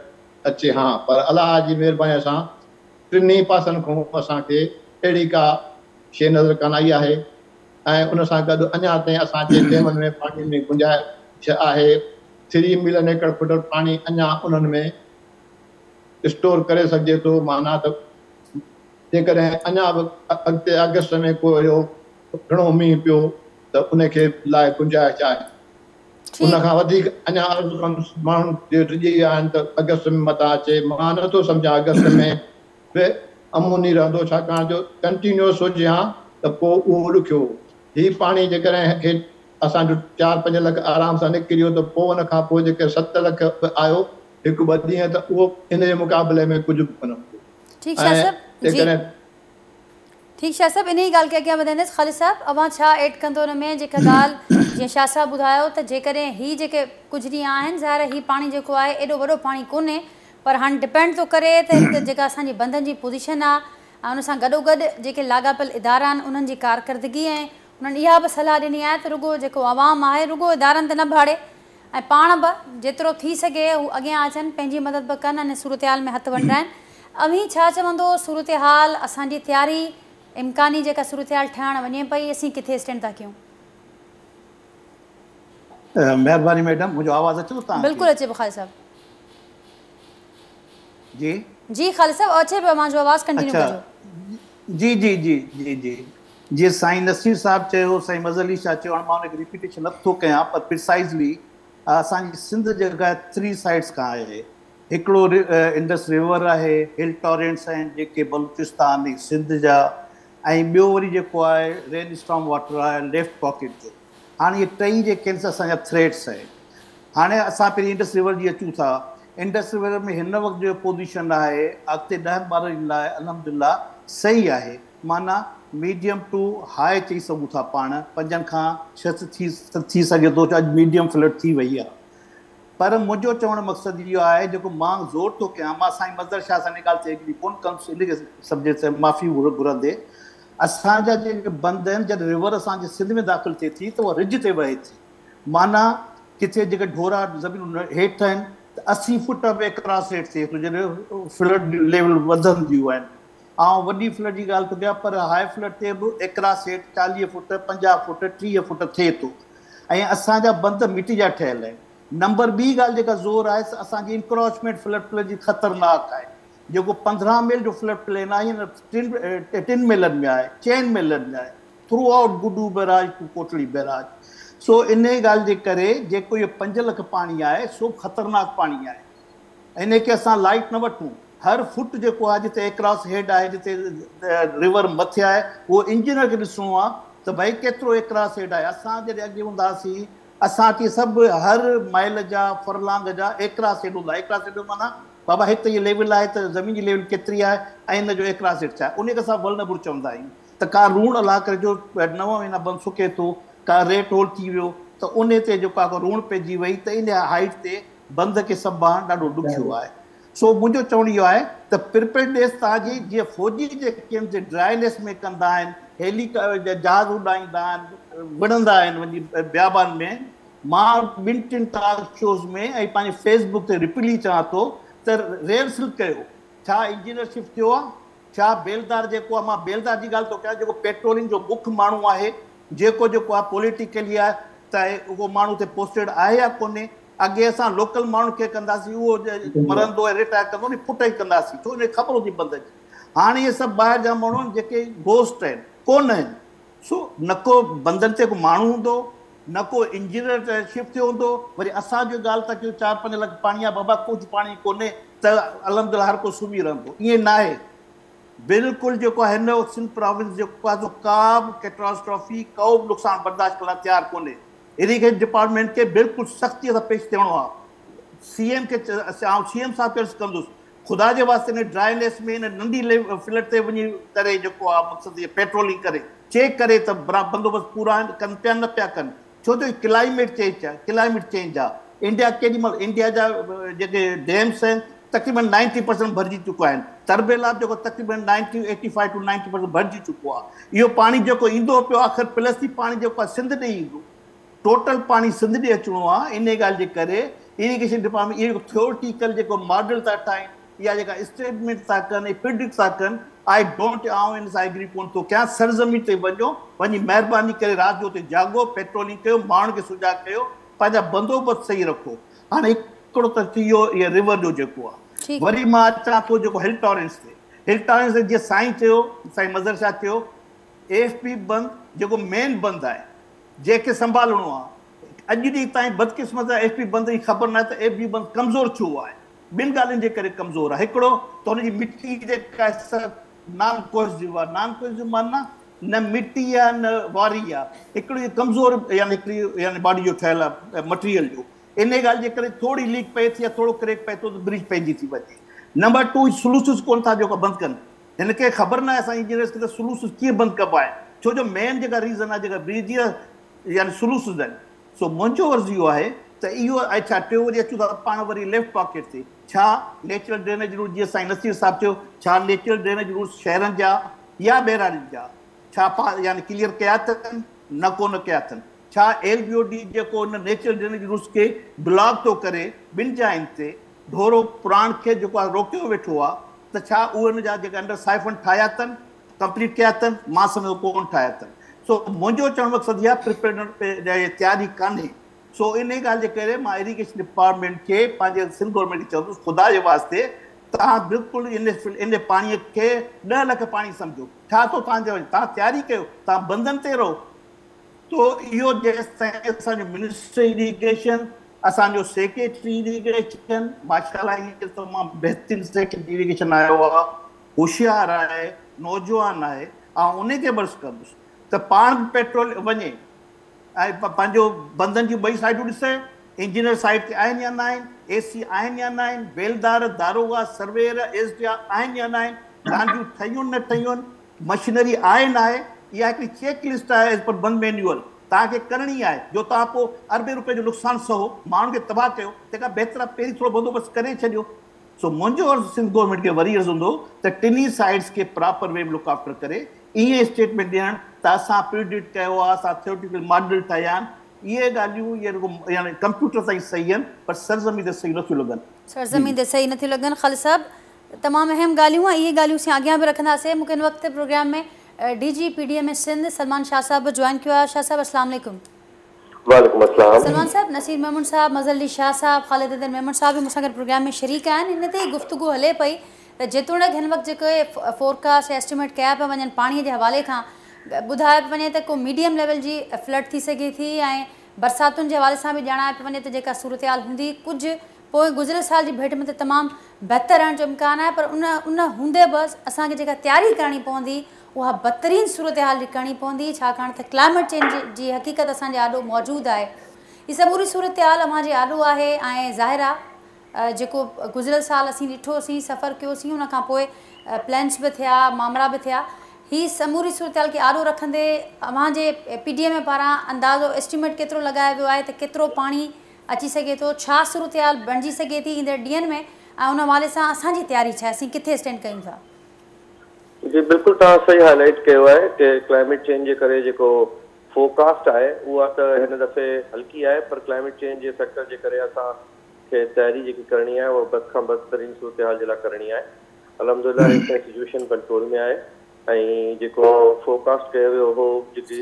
اچي ها، پر الله جي مهرباني سان ٽنهي پاسن کان اسان کي اهڙي ڪا شيء نظر ڪانه آئي آهي ۽ ان سان گڏ اڃا تائين اسان جي ڊيمن ۾ پاڻي ۾ گنجائش آهي. 3 ملين ايڪڙ فٽ پاڻي اڃا انهن ۾ اسٽور ڪري سگهجي ٿو. معنيٰ ته جيڪڏهن اڃا به اڳتي آگسٽ ۾ ڪو اهڙو گهڻو مينهن پيو ته ان کي لاء گنجائش آهي. ان کان وڌيڪ اڃا عرض ڪندس، ماڻهو جي ڊڄي ويا آهن ته آگسٽ ۾ متان اچي، مان نٿو سمجهان آگسٽ ۾ به امن ئي رهندو، ڇاڪاڻ جو ڪنٽينيوس هجي ها ته پوء اهو ڏکيو هو. هي پاڻي جيڪڏهن هي اسان جو 4-5 لک آرام سان نڪري ويو ته پوء ان کان پوء جيڪر 7 لک به آيو هڪ ٻه ڏينهن ته اهو ان جي مقابلي ۾ ڪجهه به ڪونه هوندو. ٺيڪ شاهه ۽ صاحب جي. جيڪڏهن. ٺيڪ شاهه صاحب انهي ڳالهه کي اڳيان وڌائيندس خالد صاحب اوهان ڇا ايڊ ڪندو ان ۾ جيڪا ڳالهه جيئن شاهه صاحب ٻڌايو ته جيڪڏهن هي جيڪي ڪجهه ڏينهن آهن ظاهر آهي هي پاڻي جيڪو آهي ايڏو وڏو پاڻي ڪونهي پر هاڻي ڊپينڊ ٿو ڪري ته هڪ جيڪا اسان جي بندن جي پوزيشن آهي ۽ ان سان گڏوگڏ جيڪي لاڳاپيل ادارا آهن انهن جي ڪارڪردگي ۽ انهن اها به صلاح ڏني آهي ته رڳو جيڪو عوام آهي رڳو ادارن تي نه ڀاڙي ۽ پاڻ به جيترو ٿي سگهي هو اڳيان اچن پنهنجي مدد به ڪن ۽ صورتحال ۾ هٿ ونڊرائن. اوهين ڇا چوندو صورتحال اسان جي تياري امڪاني جيڪا صورتحال ٺهڻ وڃي پئي اسين ڪٿي اسٽينڊ ٿا ڪيون. مهرباني ميڊم منهنجو آواز اچي ٿو توهان کي؟ بلڪل اچي پيو خالد صاحب. جي. جي خالد صاحب اچي پيو اوهان جو آواز ڪنٽينيو اڇا ڪجو. جي جي جي جي جي جيئن سائين نصير صاحب چيو، سائين مظهر علي شاهه چيو، هاڻ مان ان کي ريپيٽيشن نه ٿو ڪيان پر پرسائزلي اسان جي سنڌ جيڪا ٿري سائيڊس کان آهي، هڪڙو انڊس ريور آهي، هل ٽورينٽس آهن جيڪي بلوچستان ۽ سنڌ جا ۽ ٻيو وري جيڪو آهي رين اسٽارم واٽر آهي ليفٽ پاڪيٽ جو. هاڻ اهي ٽئي جيڪي آهن سي اسان جا ٿريٽس آهن. هاڻي اسان پهرين انڊس ريور جي اچون ٿا. انڊس ريور ۾ هن وقت جو پوزيشن آهي اڳتي ڏهن ٻارهن ڏينهن لاء الحمدلله صحيح آهي. معنيٰ ميڊيم ٽو هاء چئي سگهون ٿا پاڻ، پنجن کان ڇهه ٿي ٿي سگهي ٿو اڄ ميڊيم فلڊ ٿي وئي آهي. پر منهنجو چوڻ جو مقصد اهو آهي جيڪو مان زور ٿو ڪيان، مان سائين مظهر شاهه سان ان ڳالهه تي ايگري ڪونه ڪندس ان کي سبجيڪٽ تي معافي گهرندي، اسان جا جيڪي بند آهن جڏهن ريور اسان جي سنڌ ۾ داخل ٿئي ٿي ته اها رج تي وهي ٿي معنيٰ ڪٿي جيڪي ڍورا زمينون هيٺ آهن ته 80 فوٽ به اڪراس هيٺ ٿئي ٿو جڏهن فلڊ ليول وڌنديون آهن. آئون وڏي فلڊ جي ڳالهه ٿو ڪيان پر هاء فلڊ تي به اڪراس هيٺ 40 فوٽ، 50 فوٽ، 30 فوٽ ٿئي ٿو ۽ اسان جا بند مٽي جا ٺهيل آهن. نمبر ٻي ڳالهه جيڪا زور آهي سا اسان جي انڪروچمينٽ فلڊ پلين جي خطرناڪ آهي. جيڪو 15 ميل جو فلڊ پلين آهي هينئر ٽن ميلن ۾ آهي، چئن ميلن ۾ آهي through out Guddu barrage to Kotri barrage. سو انهي ڳالهه جي ڪري جيڪو اهو 5 لک پاڻي آهي سو به خطرناڪ پاڻي آهي. انهي کي اسان لائيٽ نه وٺون. هر فٽ جيڪو آهي جتي اڪراس هيڊ آهي جتي ريور مٿي آهي اهو انجنيئر کي ڏسڻو آهي ته ڀائي ڪيترو اڪراس هيڊ آهي. اسان جڏهن اڳي هوندا هئاسين اسان کي سڀ هر مائل جا فرلانگ جا اڪراس هيڊ هوندا. اڪراس هيڊ معنيٰ بابا هت هي ليول آهي ته زمين جي ليول ڪيتري آهي ۽ ان جو اڪراس هيڊ ڇا آهي. انهي کي اسان ولنبل چوندا آهيون ته ڪا روڻ الله ڪري جو 9 مهينا بند سڪي ٿو ڪا ريٽ هول ٿي ويو ته انهي تي جيڪو آهي روڻ پئجي وئي ته انهي هائيٽ تي بند کي سنڀالڻ ڏاڍو ڏکيو آهي. سو منهنجو چوڻ اهو آهي ته پرپيئرڊنيس توهان جي جيئن فوجي جيڪي آهن سي ڊرائنيس ۾ ڪندا آهن، هيلي جهاز اڏائيندا آهن، وڙهندا آهن وڃي بيابان ۾، مان ٻن ٽن ٽاڪ شوز ۾ ۽ پنهنجي فيس بڪ تي رپيٽلي چوان ٿو ته ريهرسل ڪيو، ڇا انجنيئر شفٽ ٿيو آهي؟ ڇا بيلدار جيڪو آهي، مان بيلدار جي ڳالهه ٿو ڪيان جيڪو پيٽرولنگ جو مک ماڻهو آهي، جيڪو جيڪو آهي پوليٽيڪلي آهي ته اهو ماڻهو اتي پوسٽيڊ آهي يا ڪونهي، اڳي اسان لوڪل ماڻهن کي ڪنداسين اهو مرندو ۽ رٽائر ڪندو ان پٽ کي ڪنداسين ڇو ان کي خبر هوندي بند جي هاڻي اهي سڀ ٻاهر جا ماڻهو آهن جيڪي گوسٽ آهن ڪونه آهن سو نه ڪو بندن تي ڪو ماڻهو هوندو نه ڪو انجنيئر شفٽ ٿيو هوندو وري اسان جو ڳالهه ٿا ڪيون 4 5 لک پاڻي آهي بابا ڪجهه پاڻي ڪونهي ته الحمدلله هر ڪو سمهي رهندو ائين ناهي بلڪل جيڪو آهي هن سنڌ پراونس جيڪو آهي سو ڪا به ڪيٽراسٽرافي ڪو به نقصان برداشت ڪرڻ لاء تيار ڪونهي اريگيشن ڊپارٽمينٽ کي بلڪل سختي سان پيش ٿيڻو آ سي ايم کي آئون سي ايم صاحب کي عرض ڪندس خدا جي واسطي ان ڊرائنيس ۾ ان ننڍي فلڊ تي وڃي ڪري جيڪو آ مقصد هي پيٽرولنگ ڪري چيڪ ڪري ته بندوبست پورا آهن ڪن پيا نه پيا ڪن ڇو جو ڪلائميٽ چينج آ ڪلائميٽ چينج آ انڊيا ڪيڏي مهل انڊيا جا جيڪي ڊيمس آهن تقريبن 90% ڀرجي چڪا آهن تربيلا به جيڪو تقريبن 90 85 ٽو 90% ڀرجي چڪو آهي اهو پاڻي جيڪو ايندو پيو آخر پلس ٿي پاڻي جيڪو آهي سنڌ ڏي ايندو ٽوٽل پاڻي سنڌ ڏي اچڻو آهي انهي ڳالهه جي ڪري اريگيشن ڊپارٽمينٽ اهو جيڪو ٿيورٽيڪل جيڪو ماڊل ٿا ٺاهين يا جيڪا اسٽيٽمينٽ ٿا ڪن ۽ پرڊڪٽ ٿا ڪن I don't آئون ان سان ايگري ڪونه ٿو ڪيان سرزمين تي وڃو وڃي مهرباني ڪري رات جو اتي جاڳو پيٽرولنگ ڪيو ماڻهن کي سجاڳ ڪيو پنهنجا بندوبست صحيح رکو هاڻي هڪڙو ته ٿي ويو اهي ريور جو جيڪو آهي. وري مان اچان ٿو جيڪو هل ٽارنس تي، هل ٽارنس تي جيئن سائين چيو، سائين مظهر شاهه چيو، ايف پي بند جيڪو مين بند آهي جنهن کي سنڀالڻو آهي، اڄ ڏينهن تائين بدقسمت سان ايف پي بند جي خبر ناهي ته ايف پي بند ڪمزور ڇو آهي. ٻن ڳالهين جي ڪري ڪمزور آهي، هڪڙو ته هن جي مٽي جيڪا آهي نان ڪوهيسو آهي، نان ڪوهيسو معنيٰ نه مٽي آهي نه واري آهي، هڪڙي ڪمزور يعني هڪڙي يعني باڊي جو ٺهيل آهي مٽيريل جو، انهي ڳالهه جي ڪري ٿوري ليڪ پئي ٿي يا ٿورو ڪريڪ پئي ٿو ته بريچ پئجي ٿي وڃي. نمبر ٽو سلوسز ڪونه ٿا جيڪو بند ڪن، هن کي خبر ناهي اسان انجنيئرز کي ته سلوسز ڪيئن بند ڪبا آهن، ڇو جو مين جيڪا ريزن آهي جيڪا بريچ جي يعني سلوسز آهن. سو منهنجو عرض اهو آهي ته اهو اڇا ٽيون وري اچون ٿا پاڻ وري ليفٽ پاڪيٽ تي، ڇا نيچرل ڊرينيج روٽ جيئن سائين نصير صاحب چيو، ڇا نيچرل ڊرينيج روٽس شهرن جا يا ٻهراڙين جا ڇا يعني ڪليئر ڪيا اٿن؟ نه ڪونه ڪيا اٿن. ڇا ايل بي او ڊي جيڪو ان نيچرل ڊرينيج روٽس کي بلاڪ ٿو ڪري ٻن جاين تي ڍورو پراڻ کي جيڪو آهي روڪيو ويٺو آهي ته ڇا اهي ان جا جيڪا انڊر سائفن ٺاهيا اٿن ڪمپليٽ ڪيا اٿن؟ مان سمجهان ٿو ڪونه ٺاهيا اٿن. سو منهنجو چوڻ مقصد اها پريپيئرڊ تياري ڪانهي. سو انهي ڳالهه جي ڪري مان اريگيشن ڊپارٽمينٽ کي پنهنجي سنڌ گورنمينٽ کي چوندس خدا جي واسطي توهان بلڪل ان پاڻي کي 10 لک پاڻي سمجهو ڇا ٿو توهان جي توهان تياري ڪيو توهان بندن تي رهو تو اهو جيستائين اسان جو منسٽر اريگيشن اسان جو سيڪريٽري اريگيشن ماشاءالله هينئر تمام بهترين سيڪريٽري اريگيشن آيو آهي هوشيار آهي نوجوان آهي آئون ان کي به عرض ڪندس ته پاڻ به پيٽرول وڃي ۽ پنهنجو بندن جون ٻئي سائيڊون ڏسي، انجنيئر سائيڊ تي آهن يا نه آهن، اي سي آهن يا نه آهن، بيلدار، داروغا، سرويئر، ايس ڊي آر آهن يا نه آهن، گانڊيون ٺهيون نه ٺهيون، مشنري آهي نه آهي، اها هڪڙي چيڪ لسٽ آهي ايز پر بند مينيوئل توهان کي ڪرڻي آهي، جو توهان پوء اربين روپين جو نقصان سهو، ماڻهن کي تباهه ڪيو، تنهن کان بهتر آهي پهرين ٿورو بندوبست ڪري ڇڏيو. سو منهنجو عرض سنڌ گورنمينٽ کي وري عرض هوندو ته ٽنهي سائيڊز کي پراپر وي ۾ لڪ آفٽر ڪري ائين اسٽيٽمينٽ ڏيڻ ته اسان پريڊڪٽ ڪيو آهي اسان ٿيوريٽيڪل ماڊل ٺاهيا آهن اهي ڳالهيون اهي رڳو يعني ڪمپيوٽر تائين صحيح آهن پر سرزمين تي صحيح نٿيون لڳن. سرزمين تي صحيح نٿيون لڳن خالد صاحب تمام اهم ڳالهيون ۽ اهي ڳالهيون اسين اڳيان به رکنداسين مون کي هن وقت programme ۾ D G P D M A Sindh Salman Shah صاحب به جوائن ڪيو آهي شاهه صاحب السلام عليڪم. وعليڪم السلام. سلمان صاحب، نصير ميمڻ صاحب، مظهر علي شاهه صاحب، خالد حيدر ميمڻ صاحب به مون سان گڏ پروگرام ۾ شريڪ آهن. ان تي ئي گفتگو هلي پئي ته جيتوڻيڪ هن وقت جيڪي فورڪاسٽ يا ايسٽيميٽ ڪيا پيا وڃن پاڻي جي حوالي کان ٻڌايو پيو وڃي ته ڪو ميڊيم ليول جي فلڊ ٿي سگهي ٿي ۽ برساتن جي حوالي سان به ڄاڻايو پيو وڃي ته جيڪا صورتحال هوندي ڪجهه پوئين گذريل سال جي ڀيٽ ۾ ته تمام بهتر رهڻ جو امڪان آهي پر ان ان هوندي به اسان کي جيڪا تياري ڪرڻي پوندي اها بدترين صورتحال جي ڪرڻي پوندي ڇاڪاڻ ته ڪلائميٽ چينج جي حقيقت اسان جي آڏو موجود آهي هي سموري صورتحال اوهان جي آڏو آهي ۽ ظاهر آهي جيڪو گذريل سال اسين ڏٺوسين سفر ڪيوسين ان کان پوء پلانس به ٿيا مامرا به ٿيا هي سموري صورتحال کي آڏو رکندي اوهان جي پي ڊي ايم اي پاران اندازو ايسٽيميٽ ڪيترو لڳايو ويو آهي ته ڪيترو پاڻي اچي سگهي ٿو، ڇا صورتحال بڻجي سگهي ٿي ايندڙ ڏينهن ۾ ۽ ان حوالي سان اسان جي تياري ڇا آهي، اسين ڪٿي اسٽينڊ ڪيون ٿا؟ جي بلڪل توهان صحيح هائي لائيٽ ڪيو آهي ڪي ڪلائميٽ چينج جي ڪري جيڪو فورڪاسٽ آهي اها ته هن دفعي هلڪي آهي پر ڪلائميٽ چينج جي فيڪٽر جي ڪري اسان کي تياري جيڪي ڪرڻي آهي اها بد کان بدترين صورتحال جي لاء ڪرڻي آهي الحمدلله هيستائين سچويشن ڪنٽرول ۾ آهي ۽ جيڪو فورڪاسٽ ڪيو ويو هو جيڪي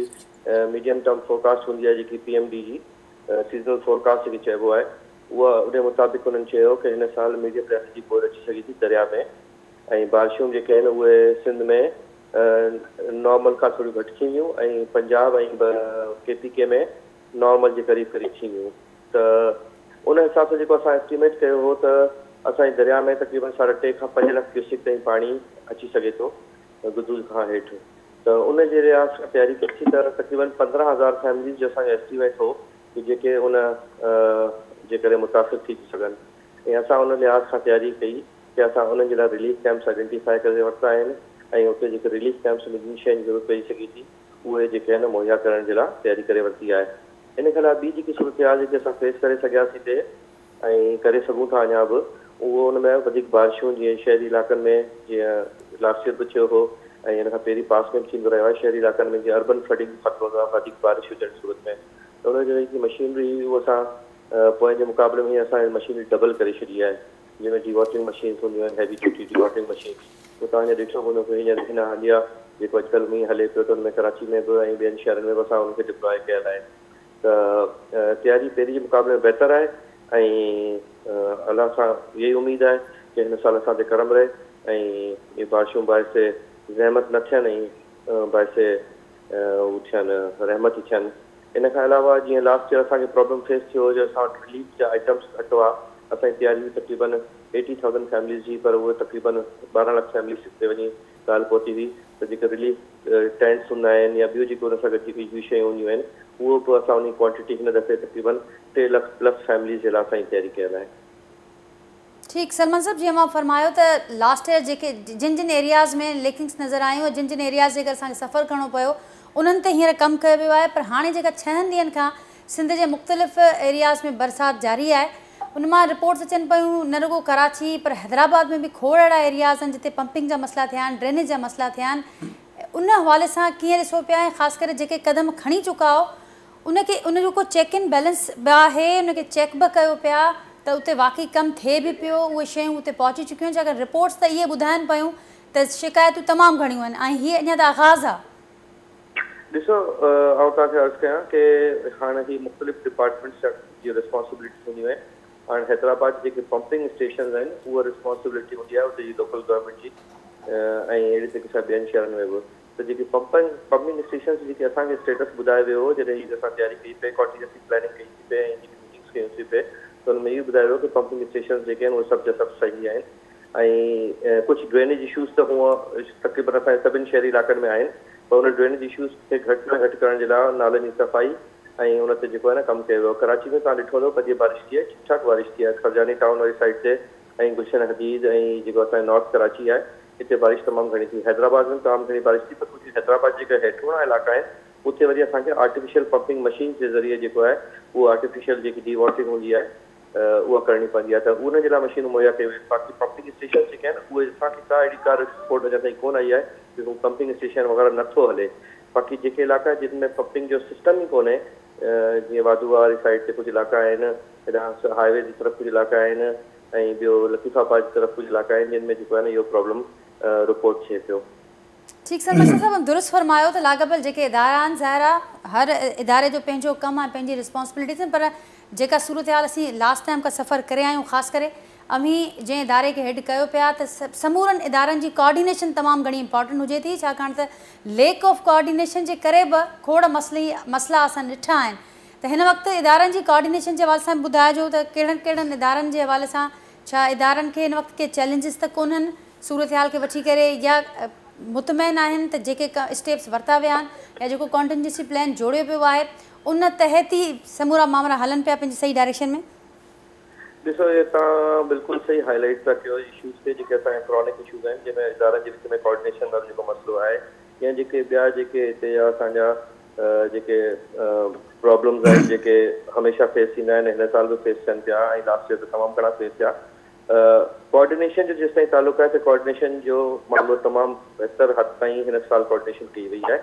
ميڊيم ٽرم فورڪاسٽ هوندي آهي جيڪي پي ايم ڊي جي سيزنل فورڪاسٽ جيڪي چئبو آهي اها انهي مطابق انهن چيو ڪه هن سال ميڊيم ليول جي ٻوڏ اچي سگهي ٿي درياء ۾ ۽ بارشون جيڪي آهن اهي سنڌ ۾ نارمل کان ٿوريون گهٽ ٿينديون ۽ پنجاب ۽ ڪي پي ڪي ۾ نارمل جي قريب قريب ٿينديون ته ان حساب سان جيڪو اسان اسٽيميٽ ڪيو هو ته اسان جي درياء ۾ تقريبن ساڍا ٽي کان 5 لک ڪيوسڪ تائين پاڻي اچي سگهي ٿو گدول کان هيٺ ته ان جي لحاظ کان تياري ڪئي سين ته تقريبن 15,000 فيمليز جو اسان جو ايسٽيميٽ هو ڪي جيڪي ان جي ڪري متاثر ٿي ٿيون سگهن ۽ اسان ان لحاظ کان تياري ڪئي ڪي اسان انهن جي لاء رليف ڪيمپس آئيڊينٽيفائي ڪري ورتا آهن ۽ اتي جيڪي رليف ڪيمپس ۾ جن شين جي ضرورت پئجي سگهي ٿي اهي جيڪي آهن مهيا ڪرڻ جي لاء تياري ڪري ورتي آهي ان کان علاوه ٻي جيڪي صورتحال جيڪي اسان فيس ڪري سگهياسين تي ۽ ڪري سگهون ٿا اڃا به اهو ان ۾ وڌيڪ بارشون جيئن شهري علائقن ۾ جيئن لاسٽ ييئر به ٿيو هو ۽ ان کان پهرين پاس ۾ به ٿيندو رهيو آهي شهري علائقن ۾ جيئن اربن فلڊنگ جو خطرو هوندو آهي وڌيڪ بارش هجڻ جي صورت ۾ ته ان جي جيڪي مشينري هئي اهو اسان پوئين جي مقابلي ۾ هينئر اسان مشينري ڊبل ڪري ڇڏي آهي جنهن ۾ ڊي واٽرنگ مشينز هونديون آهن heavy duty D watering machines اهو توهان اڃا ڏٺو به هوندو هينئر هن حاليه جيڪو اڄڪلهه مينهن هلي پيو ته ان ۾ ڪراچي ۾ به ۽ ٻين شهرن ۾ به اسان ان کي ڊپلائي ڪيل آهن ته تياري پهرين جي مقابلي ۾ بهتر آهي ۽ الله سان اها ئي اميد آهي ڪه هن سال اسان تي ڪرم رهي ۽ اهي بارشون باعث زحمت نه ٿين ۽ باعث هو ٿين رحمت ئي ٿين. ان کان علاوه جيئن لاسٽ ايئر اسان کي پرابلم فيس ٿيو هو جو اسان وٽ رليف جا آئٽمس گهٽ هئا، اسان جي تياري هئي تقريبن ايٽي ٿائوزنڊ فيمليز جي پر اهي تقريبن 12 لک فيمليز تي وڃي ڳالهه پهتي هئي ته جيڪي رليف ٽينٽس هوندا آهن يا ٻيون جيڪي ان سان گڏ جيڪي ٻيون شيون هونديون آهن اهو به اسان انهي ڪوانٽٽي هن دفعي تقريبن 3 لک پلس فيمليز جي لاء اسان جي تياري ڪيل آهي. ٺيڪ سلمان صاحب جيئن اوهان فرمايو ته لاسٽ ايئر جيڪي جن جن ايرياز ۾ ليڪنگس نظر آيون ۽ جن جن ايرياز جي ڪري اسان کي سفر ڪرڻو پيو انهن تي هينئر ڪم ڪيو ويو آهي پر هاڻي جيڪا ڇهن ڏينهن کان سنڌ جي مختلف ايرياز ۾ برسات جاري آهي ان مان رپورٽس اچن پيون نه رڳو ڪراچي پر حيدرآباد ۾ به کوڙ اهڙا ايرياز آهن جتي پمپنگ جا مسئلا ٿيا آهن ڊرينيج جا مسئلا ٿيا آهن ان حوالي سان ڪيئن ڏسو پيا ۽ خاص ڪري جيڪي قدم کڻي چڪا آهو ان کي ان جو ڪو چيڪ اين بيلنس به آهي ان کي چيڪ به ڪيو پيا ته اتي واقعي ڪم ٿئي به پيو اهي شيون اتي پهچي چڪيون آهن ڇاڪاڻ رپورٽس ته اهي ٻڌائن پيون ته شڪايتون تمام گهڻيون آهن ۽ هي اڃا ته آغاز آهي. ڏسو آئون توهان کي عرض ڪيان ڪي هاڻ هي مختلف ڊپارٽمينٽس جا جي ريسپانسبلٽيز هونديون آهن هاڻ حيدرآباد جي جيڪي پمپنگ اسٽيشنز آهن اها ريسپانسبلٽي هوندي آهي اتي جي لوڪل گورنمينٽ جي ۽ اهڙي طريقي سان ٻين شهرن ۾ به ته جيڪي پمپنگ اسٽيشنز جي جيڪي اسان کي اسٽيٽس ٻڌايو ويو هو جڏهن هي اسان تياري ڪئي پئي ڪانٽيجنسي پلاننگ ڪئي سي پئي ۽ جيڪي ميٽنگس ڪيون سي پئي ته ان ۾ اهو ٻڌايو ويو ڪي پمپنگ اسٽيشنز جيڪي آهن اهي سڀ جا سڀ صحيح آهن ۽ ڪجهه ڊرينيج اشوز ته هونء تقريبن اسان جي سڀن شهري علائقن ۾ آهن پر ان ڊرينيج اشوز کي گهٽ ۾ گهٽ ڪرڻ جي لاء نالن جي صفائي ۽ ان تي جيڪو آهي نه ڪم ڪيو ويو ڪراچي ۾ توهان ڏٺو هوندو پڄي بارش ٿي آهي ٺيڪ ٺاڪ بارش ٿي آهي سرجاني ٽائون واري سائيڊ تي ۽ گلشن حديد ۽ جيڪو اسان جو نارٿ ڪراچي آهي اتي بارش تمام گهڻي ٿي. حيدرآباد ۾ به تمام گهڻي بارش ٿي پر ڪجهه حيدرآباد جيڪي هيٺوڻا علائقا آهن اتي وري اسان کي آرٽيفيشل پمپنگ مشينز جي ذريعي جيڪو آهي اهو آرٽيفيشل جيڪي ڊي واٽرنگ هوندي آهي اها ڪرڻي پوندي آهي ته ان جي لاء مشينون مهيا ڪيون ويون آهن باقي پمپنگ اسٽيشنز جيڪي آهن اهي اسان کي ڪا اهڙي ڪا رپورٽ اڃا تائين ڪونه آئي آهي ڪي هو پمپنگ اسٽيشن وغيره نه ٿو هلي باقي جيڪي علائقا جن ۾ پمپنگ جو سسٽم ئي ڪونهي جيئن واڌو واهه واري سائيڊ تي ڪجهه علائقا آهن هيڏانهن هاء وي جي طرف ڪجهه علائقا آهن ۽ ٻيو لطيف آباد جي طرف ڪجهه علائقا آهن جن ۾ جيڪو آهي نه اهو پرابلم رپورٽ ٿئي پيو. ٺيڪ سر بشير صاحب درست فرمايو ته لاڳاپيل جيڪي ادارا آهن ظاهر آهي هر اداري جو پنهنجو ڪم آهي پنهنجي ريسپانسبلٽيز آهن پر جيڪا صورتحال اسين لاسٽ ٽائيم کان سفر ڪري آيا آهيون خاص ڪري اوهين جنهن اداري کي هيڊ ڪيو پيا ته سمورن ادارن جي ڪوآرڊينيشن تمام گهڻي امپارٽنٽ هجي ٿي ڇاڪاڻ ته ليڪ آف ڪوآرڊينيشن جي ڪري به کوڙ مسئلي مسئلا اسان ڏٺا آهن ته هن وقت ادارن جي ڪوآرڊينيشن جي حوالي سان به ٻڌائجو ته ڪهڙن ڪهڙن ادارن جي حوالي سان ڇا ادارن کي هن وقت ڪي چئلينجز ته ڪونهن صورتحال کي وٺي ڪري يا مطمئن آهن ته جيڪي اسٽيپس ورتا ويا آهن يا جيڪو ڪانٽنجنسي پلان جوڙيو ويو آهي ان تحت ئي سمورا مامرا هلن پيا پنهنجي صحيح ڊائريڪشن ۾. ڏسو اهي توهان بلڪل صحيح هائي لائيٽ پيا ڪيو اشوز کي جيڪي اسان جا ڪرونڪ اشوز آهن جنهن ۾ ادارن جي وچ ۾ ڪوآرڊينيشن وارو جيڪو مسئلو آهي يا جيڪي ٻيا جيڪي هتي جا اسان جا جيڪي پرابلمز آهن جيڪي هميشه فيس ٿيندا آهن هن سال به فيس ٿين پيا ۽ لاسٽ ييئر ته تمام گهڻا فيس ٿيا. ڪوآرڊينيشن جو جيستائين تعلق آهي ته ڪوآرڊينيشن جو معاملو تمام بهتر حد تائين هن سال ڪوآرڊينيشن ڪئي وئي آهي.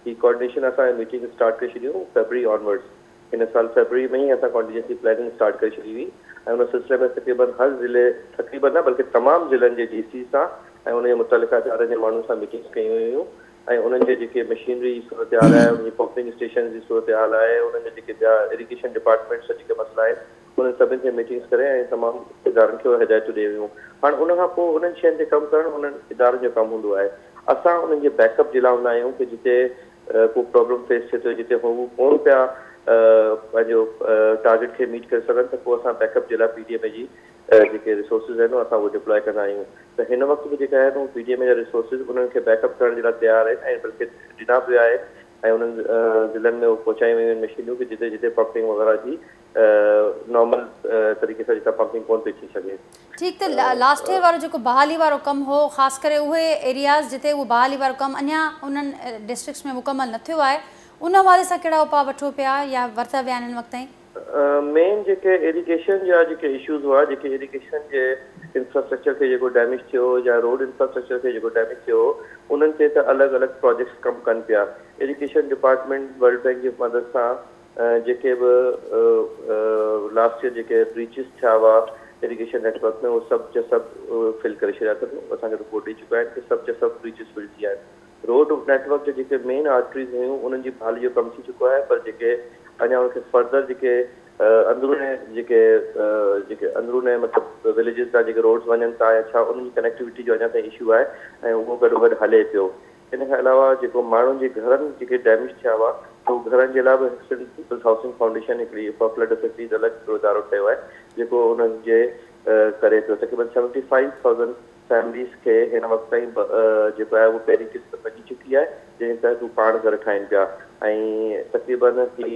هي ڪوآرڊينيشن اسان ميٽنگ اسٽارٽ ڪري ڇڏيون فيبروري آنورڊز هن سال فيبروري ۾ ئي اسان ڪانٽيجنسي پلاننگ اسٽارٽ ڪري ڇڏي هئي ۽ ان سلسلي ۾ تقريبن هر ضلعي تقريبن نه بلڪه تمام ضلعن جي ڊي سيز سان ۽ ان جي متعلقه ادارن جي ماڻهن سان ميٽنگز ڪيون ويون هيون ۽ انهن جي جيڪي مشينري جي صورتحال آهي، انهن جي پمپنگ اسٽيشنز جي صورتحال آهي، انهن جا جيڪي ٻيا اريگيشن ڊپارٽمينٽس جا جيڪي مسئلا آهن، انهن سڀني تي ميٽنگز ڪري ۽ تمام ادارن کي اهي هدايتون ڏئي ويون. هاڻ ان کان پوء انهن شين تي ڪم ڪرڻ انهن ادارن جو ڪم هوندو آهي. اسان انهن جي بيڪ اپ جي لاء هوندا آهيون ڪي جتي ڪو پرابلم فيس ٿئي ٿو، جتي هو ڪونه پيا پنهنجو ٽارگيٽ کي ميٽ ڪري سگهن ته پوء اسان بيڪ اپ جي لاء پي ڊي ايم اي جي جيڪي ريسورسز آهن اسان اهي ڊپلائي ڪندا آهيون ته هن وقت به جيڪا آهن اهي پي ڊي ايم اي جا ريسورسز انهن کي بيڪ اپ ڪرڻ جي لاء تيار آهن ۽ بلڪه ڏنا به ويا آهن ۽ انهن ضلعن ۾ اهي پهچايون ويون آهن مشينون ڪي جتي جتي پمپنگ وغيره جي نارمل طريقي سان جتان پمپنگ ڪونه پئي ٿي سگهي. ٺيڪ ته لاسٽ ايئر وارو جيڪو بحالي وارو ڪم هو خاص ڪري اهي ايرياز جتي اهو بحالي وارو ڪم اڃا انهن ڊسٽرڪٽس ۾ مڪمل نه ٿيو آهي ان حوالي سان ڪهڙا اپاء وٺو پيا يا ورتا ويا آهن هن وقت تائين؟ مين جيڪي ايريگيشن جا جيڪي اشوز هئا جيڪي ايريگيشن جي انفراسٽرڪچر کي جيڪو ڊيميج ٿيو هو يا روڊ انفراسٽرڪچر کي جيڪو ڊيميج ٿيو هو انهن تي ته الڳ الڳ پراجيڪٽس ڪم ڪن پيا ايريگيشن ڊپارٽمينٽ ورلڊ بينڪ جي مدد سان جيڪي به لاسٽ ييئر جيڪي بريچز ٿيا هئا ايريگيشن نيٽ ورڪ ۾ اهي سڀ جا سڀ فل ڪري ڇڏيا اٿن اسان کي رپورٽ ڏئي چڪا آهن ڪي سڀ جا سڀ بريچز فل ٿي ويا آهن. روڊ نيٽ ورڪ جا جيڪي مين آرٽريز هيون انهن جي بحالي جو ڪم ٿي چڪو آهي پر جيڪي اڃا ان کي فرڌر جيڪي اندروني جيڪي جيڪي اندروني مطلب وليجز تان جيڪي روڊز وڃن ٿا يا ڇا، انهن جي ڪنيڪٽيوٽي جو اڃا تائين اشو آهي ۽ اهو گڏو گڏ هلي پيو. ان کان علاوه جيڪو ماڻهن جي گهرن جيڪي ڊيميج ٿيا هئا، ته هو گهرن جي لاءِ به سنڌ پيپلز هائوسنگ فائونڊيشن هڪڙي فار فلڊ افيڪٽيز الڳ هڪڙو ادارو ٺهيو آهي، جيڪو انهن جي ڪري پيو. تقريبن 75,000 فيمليز کي هن وقت تائين جيڪو آهي اهو پهرين قسط پڄي چڪي آهي، جنهن تحت هو پاڻ گهر ٺاهين پيا، ۽ تقريبن هي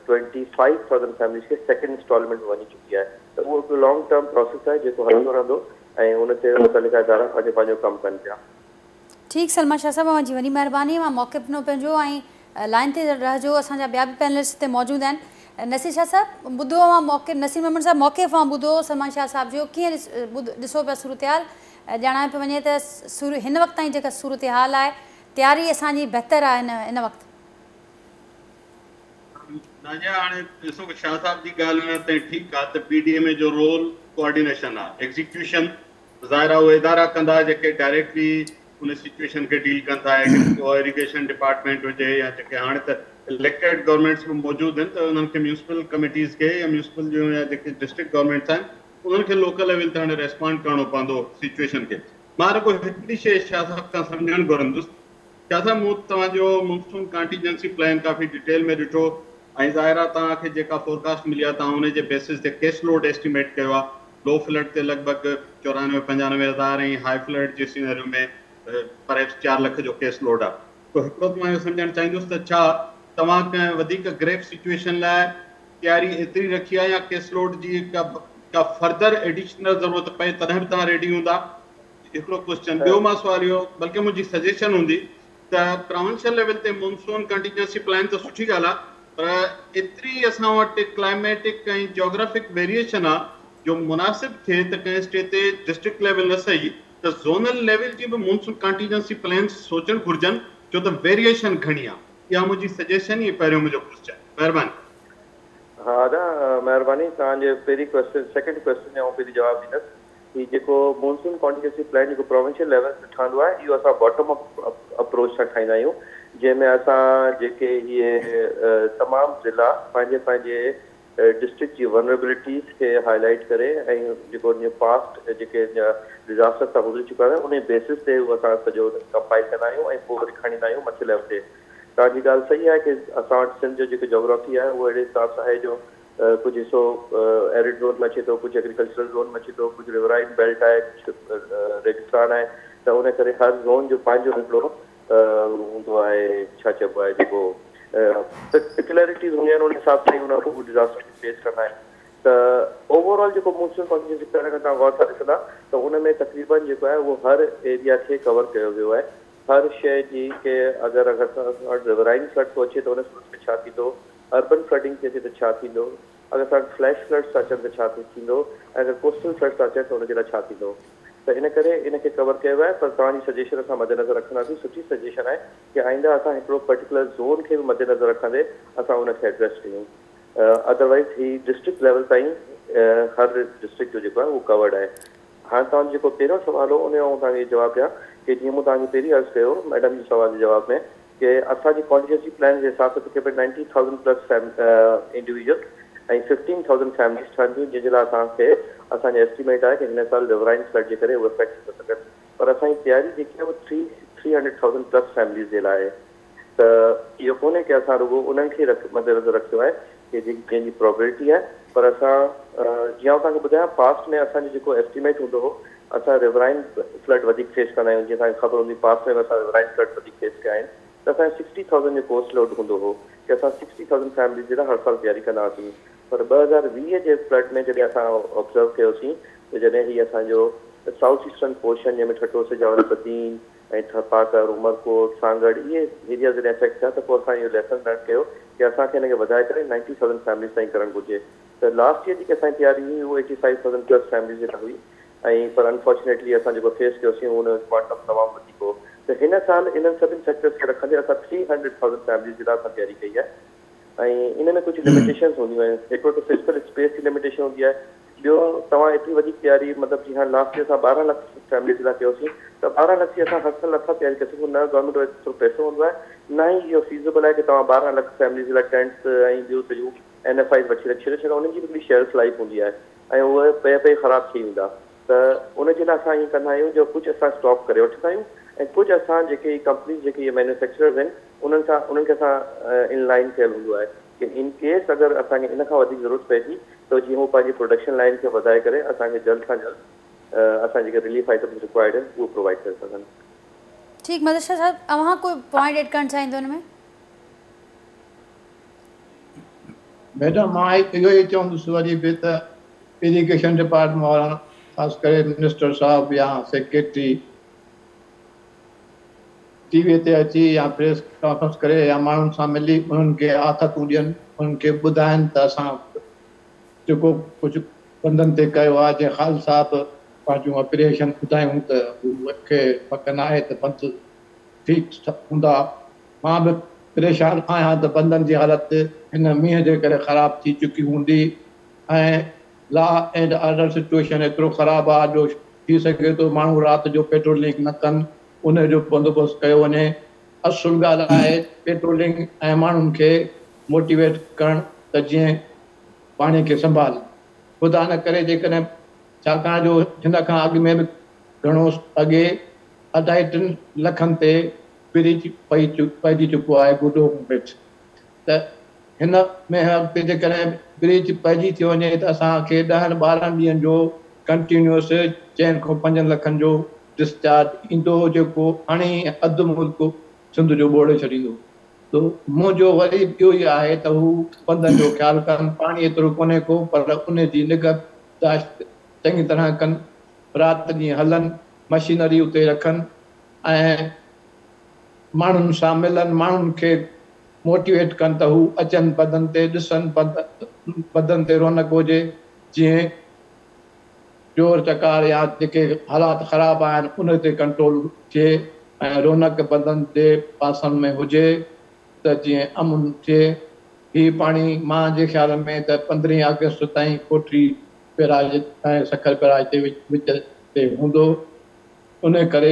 25,000 فيمليز کي سيڪنڊ انسٽالمينٽ وڃي چڪي آهي. ته اهو هڪ لانگ ٽرم پروسيس آهي جيڪو هلندو رهندو ۽ ان تي متعلقه ادارا پنهنجو پنهنجو ڪم ڪن پيا. ٺيڪ، سلمان شاهه صاحب، اوهان جي وڏي مهرباني. اوهان موقف ڏنو پنهنجو ۽ لائن تي رهجو، اسان جا ٻيا به پينلسٽ هتي موجود آهن. نصير شاهه صاحب، ٻڌو اوهان موقف، نصير ميمڻ صاحب، موقف اوهان ٻڌو سلمان شاهه صاحب جو، ڪيئن ڏسو پيا صورتحال؟ ڄاڻايو پيو وڃي ته هن وقت تائين جيڪا صورتحال آهي، تياري اسان جي بهتر آهي هن وقت. نازيا، هاڻي ڏسو، شاهه صاحب جي ڳالهه هن تائين ٺيڪ آهي ته پي ڊي ايم اي جو رول ڪوآرڊينيشن آهي، ايگزيڪيوشن ظاهر آهي اهي ادارا ڪندا جيڪي ڊائريڪٽلي ان سچويشن کي ڊيل ڪن ٿا، اريگيشن ڊپارٽمينٽ هجي يا جيڪي هاڻي ته اليڪٽيڊ گورنمينٽس به موجود آهن، ته انهن کي ميونسپل ڪميٽيز کي يا ميونسپل جون يا جيڪي ڊسٽرڪٽ گورنمينٽس آهن، انهن کي لوڪل ليول تي هاڻي ريسپانڊ ڪرڻو پوندو سچويشن کي. مان رڳو هڪڙي شيء شاهه صاحب کان سمجهڻ گهرندس. شاهه صاحب، مون توهان جو مونسون ڪانٽيجنسي پلان ڪافي ڊيٽيل ۾ ڏٺو ۽ ظاهر آهي توهان کي جيڪا فورڪاسٽ ملي آهي، توهان ان جي بيسس تي ڪيس لوڊ ايسٽيميٽ ڪيو آهي. لو فلڊ تي لڳ ڀڳ 94-95 هزار ۽ هاء فلڊ جي سينريو ۾ پرهيپس 4 لک جو ڪيس لوڊ آهي. ته هڪڙو ته مان اهو سمجهڻ چاهيندس ته ڇا توهان ڪنهن وڌيڪ گريو سچويشن لاءِ تياري ايتري رکي آهي يا ڪيس لوڊ جي ڪا فردر ايڊيشنل ضرورت پئي، تڏهن به توهان ريڊي هوندا؟ هڪڙو ڪوئسچن. ٻيو مان سوال اهو، بلڪه منهنجي سجيشن هوندي ته پراونشل ليول تي مونسون ڪانٽيجنسي پلان ته سٺي ڳالهه آهي، پر ايتري اسان وٽ ڪلائميٽڪ ۽ جاگرافڪ ويريئيشن آهي جو مناسب ٿئي ته ڪنهن اسٽيٽ تي ڊسٽرڪٽ ليول نه سهي ته زونل ليول جي به مونسون ڪانٽيجنسي پلانس سوچڻ گهرجن، ڇو ته ويريئيشن گهڻي آهي. اها منهنجي سجيشن ۽ پهريون منهنجو ڪوئسچن. مهرباني. ها ادا، مهرباني توهان جي. پهرين ڪوئسچن، سيڪنڊ ڪوئسچن جو آئون پهرين جواب ڏيندس. هي جيڪو مونسون ڪانٽيجنسي پلان جيڪو پروونشل ليول تي ٺهندو آهي، اهو اسان باٽم اپ اپروچ سان ٺاهيندا آهيون، جنهن ۾ اسان جيڪي اهي تمام ضلعا پنهنجي پنهنجي ڊسٽرڪٽ جي ولنريبلٽيز کي هاءِ لائيٽ ڪري ۽ جيڪو ان جو پاسٽ جيڪي ڊزاسٽر سان گذري چڪا آهن، ان بيسس تي اهو اسان سڄو ڪمپائل ڪندا آهيون ۽ پوءِ وري کڻي ايندا آهيون مٿي ليول تي. توهان جي ڳالهه صحيح آهي ڪه اسان وٽ سنڌ جو جيڪو جاگرافي آهي، اهو اهڙي حساب سان آهي جو ڪجهه حصو ايرڊ زون ۾ اچي ٿو، ڪجهه ايگريڪلچرل زون ۾ اچي ٿو، ڪجهه رورائن بيلٽ آهي، ڪجهه ريگستان آهي. ته ان ڪري هر زون جو پنهنجو هڪڙو هوندو آهي، ڇا چئبو آهي، جيڪو پيڪيولرٽيز هونديون آهن، ان حساب سان ئي ان ڊزاسٽر کي فيس ڪندا آهن. ته اوور آل جيڪو مونسون ڪانٽيجنسي پلان اگر توهان غور سان ڏسندا ته ان ۾ تقريبن جيڪو آهي اهو هر ايريا کي ڪور ڪيو ويو آهي، هر شيءِ جي، ڪه اگر اگر اسان وٽ رورائن فلڊ ٿو اچي ته ان صورت ۾ ڇا ٿيندو، اربن فلڊنگ ٿي اچي ته ڇا ٿيندو، اگر اسان وٽ فليش فلڊس ٿا اچن ته ڇا ٿيندو ۽ اگر ڪوسٽل فلڊس ٿا اچن ته ان جي لاءِ ڇا ٿيندو. ته ان ڪري ان کي ڪور ڪيو آهي، پر توهان جي سجيشن اسان مد نظر رکنداسين. سٺي سجيشن آهي ڪه آئنده اسان هڪڙو پرٽيڪولر زون کي به مد نظر رکندي اسان ان کي ايڊريس ڪيون. ادروائز هي ڊسٽرڪٽ ليول تائين هر ڊسٽرڪٽ جو جيڪو آهي اهو ڪورڊ آهي. هاڻي توهان جو جيڪو پهريون سوال هو، ان جو آئون توهان کي جواب ڏيان ڪه جيئن مون توهان کي پهرين عرض ڪيو ميڊم جي سوال جي جواب ۾ ڪه اسان جي ڪانٽيجنسي پلان جي حساب سان تقريبن 90,000 پلس انڊيويجول ۽ 15,000 فيمليز ٺهن ٿيون، جنهن جي لاءِ اسان کي اسان جو ايسٽيميٽ آهي ڪه هن سال رورائن فلڊ جي ڪري اهي افيڪٽ ٿي ٿا سگهن. پر اسان جي تياري جيڪي آهي اها 300,000 پلس فيمليز جي لاءِ آهي. ته اهو ڪونهي ڪه اسان رڳو انهن کي مد نظر رکيو آهي ڪه جنهن جي پرابيبلٽي آهي. پر اسان جيئن آئون توهان کي ٻڌايان، پاسٽ ۾ اسان جو جيڪو ايسٽيميٽ هوندو هو، اسان رورائن فلڊ وڌيڪ فيس ڪندا آهيون. جيئن توهان کي خبر هوندي، پاسٽ ۾ به اسان رورائن فلڊ وڌيڪ فيس ڪيا آهن، ته اسان جو 60,000 جو ڪيس لوڊ هوندو هو ڪه اسان 60,000 فيمليز جي لاءِ هر سال تياري ڪندا هئاسين. پر 2020 جي فلڊ ۾ جڏهن اسان آبزرو ڪيوسين ته جڏهن هي اسان جو سائوٿ ايسٽرن پورشن، جنهن ۾ ٺٽو، سجاول، بدين ۽ ٿرپارڪر، عمرڪوٽ، سانگهڙ، اهي ايريا جڏهن افيڪٽ ٿيا، ته پوءِ اسان اهو ليسن لرن ڪيو ڪه اسان کي هن کي وڌائي ڪري 90,000 فيمليز تائين ڪرڻ گهرجي. ته لاسٽ ايئر جيڪي اسان جي تياري هئي، اهو 85,000 پلس فيمليز جي لاءِ هئي ۽ پر انفارچونيٽلي اسان جيڪو فيس ڪيوسين، ان ڪوانٽم تمام وڌيڪ هو. ته هن سال انهن سڀني سيڪٽرس کي رکندي اسان 300,000 فيمليز جي لاءِ اسان تياري ڪئي آهي ۽ ان ۾ ڪجهه لميٽيشنس هونديون آهن. هڪڙو ته فزيڪل اسپيس جي لميٽيشن هوندي آهي، ٻيو توهان ايتري وڌيڪ تياري، مطلب جيئن هاڻي لاسٽ ايئر اسان 12 لک فيمليز لاءِ ڪيوسين، ته 12 لک جي اسان هر سال نٿا تياري ڪري سگهون. نه گورنمينٽ وٽ ايترو پئسو هوندو آهي، نه ئي اهو فيزيبل آهي ڪه توهان 12 لک فيمليز لاءِ ٽينٽس ۽ ٻيون سڄيون اين ايف Is وٺي رکي ڇڏيو ڇاڪاڻ انهن جي به هڪڙي شيلف لائيف هوندي آهي ۽ اهي پئي پئي خراب ٿي ويندا ته ان جي لاء اسان ائين ڪندا آهيون جو ڪجهه اسان اسٽاڪ ڪري وٺندا آهيون ۽ ڪجهه اسان جيڪي هي ڪمپنيز جيڪي اهي مينوفيڪچررز آهن انهن سان انهن کي اسان ان لائن ڪيل هوندو آهي ڪي ان ڪيس اگر اسان کي ان کان وڌيڪ ضرورت پئي ٿي ته جيئن هو پنهنجي پروڊڪشن لائن کي وڌائي ڪري اسان کي جلد کان جلد اسان جيڪي رليف آئٽمز رڪوائرڊ آهن اهي پرووائيڊ ڪري سگهن. ٺيڪ مظهر شاهه صاحب اوهان ڪو پوائنٽ ايڊ ڪرڻ چاهيندو ان ۾؟ ميڊم مان اهو ئي چوندس وري به ته ايريگيشن ڊپارٽمينٽ وارا خاص ڪري منسٽر صاحب يا سيڪريٽري ٽي وي تي اچي يا پريس ڪانفرنس ڪري يا ماڻهن سان ملي انهن کي آٿتون ڏين انهن کي ٻڌائن ته اسان جيڪو ڪجهه بندن تي ڪيو آهي جيئن خالد صاحب پنهنجون اپريهيشن ٻڌايون ته مون کي پڪ ناهي ته بند ٺيڪ هوندا. مان به پريشان آهيان ته بندن جي حالت هن مينهن جي ڪري خراب ٿي چڪي هوندي ۽ لا اينڊ آرڊر سچوئيشن ايترو خراب آهي جو ٿي سگهي ٿو ماڻهو رات جو پيٽرولنگ نه ڪن ان جو بندوبست ڪيو وڃي. اصل ڳالهه آهي پيٽرولنگ ۽ ماڻهن کي موٽيويٽ ڪرڻ ته جيئن پاڻي کي سنڀال. خدا نه ڪري جيڪڏهن ڇاڪاڻ جو هن کان اڳ ۾ به گهڻو اڳي اڍائي ٽن لکن تي بريچ پئي پئجي چڪو آهي گڊو برج ته هن ۾ اڳتي جيڪڏهن بريچ پئجي ٿي وڃي ته اسان کي ڏهن ٻارهن ڏينهن جو ڪنٽينيوس چئن کان پنجن لکن جو ڊسچارج ايندو جيڪو هڻي اڌ ملڪ سنڌ جو ٻوڙي ڇڏيندو. ته منهنجو وري به اهو ئي آهي ته هو بندن جو خيال ڪن، پاڻي ايترو ڪونهي ڪو پر ان جي نگهداشت چڱي طرح ڪن، رات ڏينهن هلن، مشينري اتي رکن ۽ ماڻهن سان ملن، ماڻهن کي موٽيويٽ ڪن ته هو اچن بندن تي ڏسن، بندن تي رونق هجي، جيئن چور چڪار يا جيڪي حالات خراب آهن ان تي ڪنٽرول ٿئي ۽ رونق بندن جي پاسن ۾ هجي ته جيئن امن ٿئي. هي پاڻي مان جي خيال ۾ ته پندرهين آگسٽ تائين ڪوٽڙي بيراج ۽ سکر بيراج جي وچ تي هوندو ان ڪري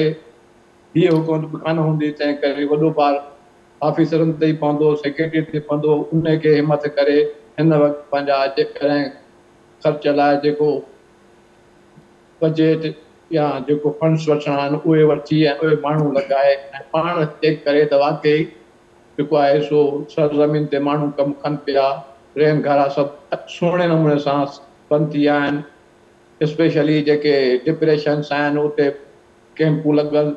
هيء حڪومت به ڪانه هوندي تنهن ڪري وڏو بار آفيسرن تي ئي پوندو سيڪريٽري تي پوندو ان کي همٿ ڪري هن وقت پنهنجا جيڪڏهن خرچ لاء جيڪو بجيٽ يا جيڪو فنڊس وٺڻا آهن اهي وٺي ۽ اهي ماڻهو لڳائي ۽ پاڻ چيڪ ڪري ته واقعي جيڪو آهي سو سرزمين تي ماڻهو ڪم ڪن پيا، رين گهارا سڀ سهڻي نموني سان بند ٿي ويا آهن، اسپيشلي جيڪي ڊپريشنس آهن اتي ڪيمپون لڳل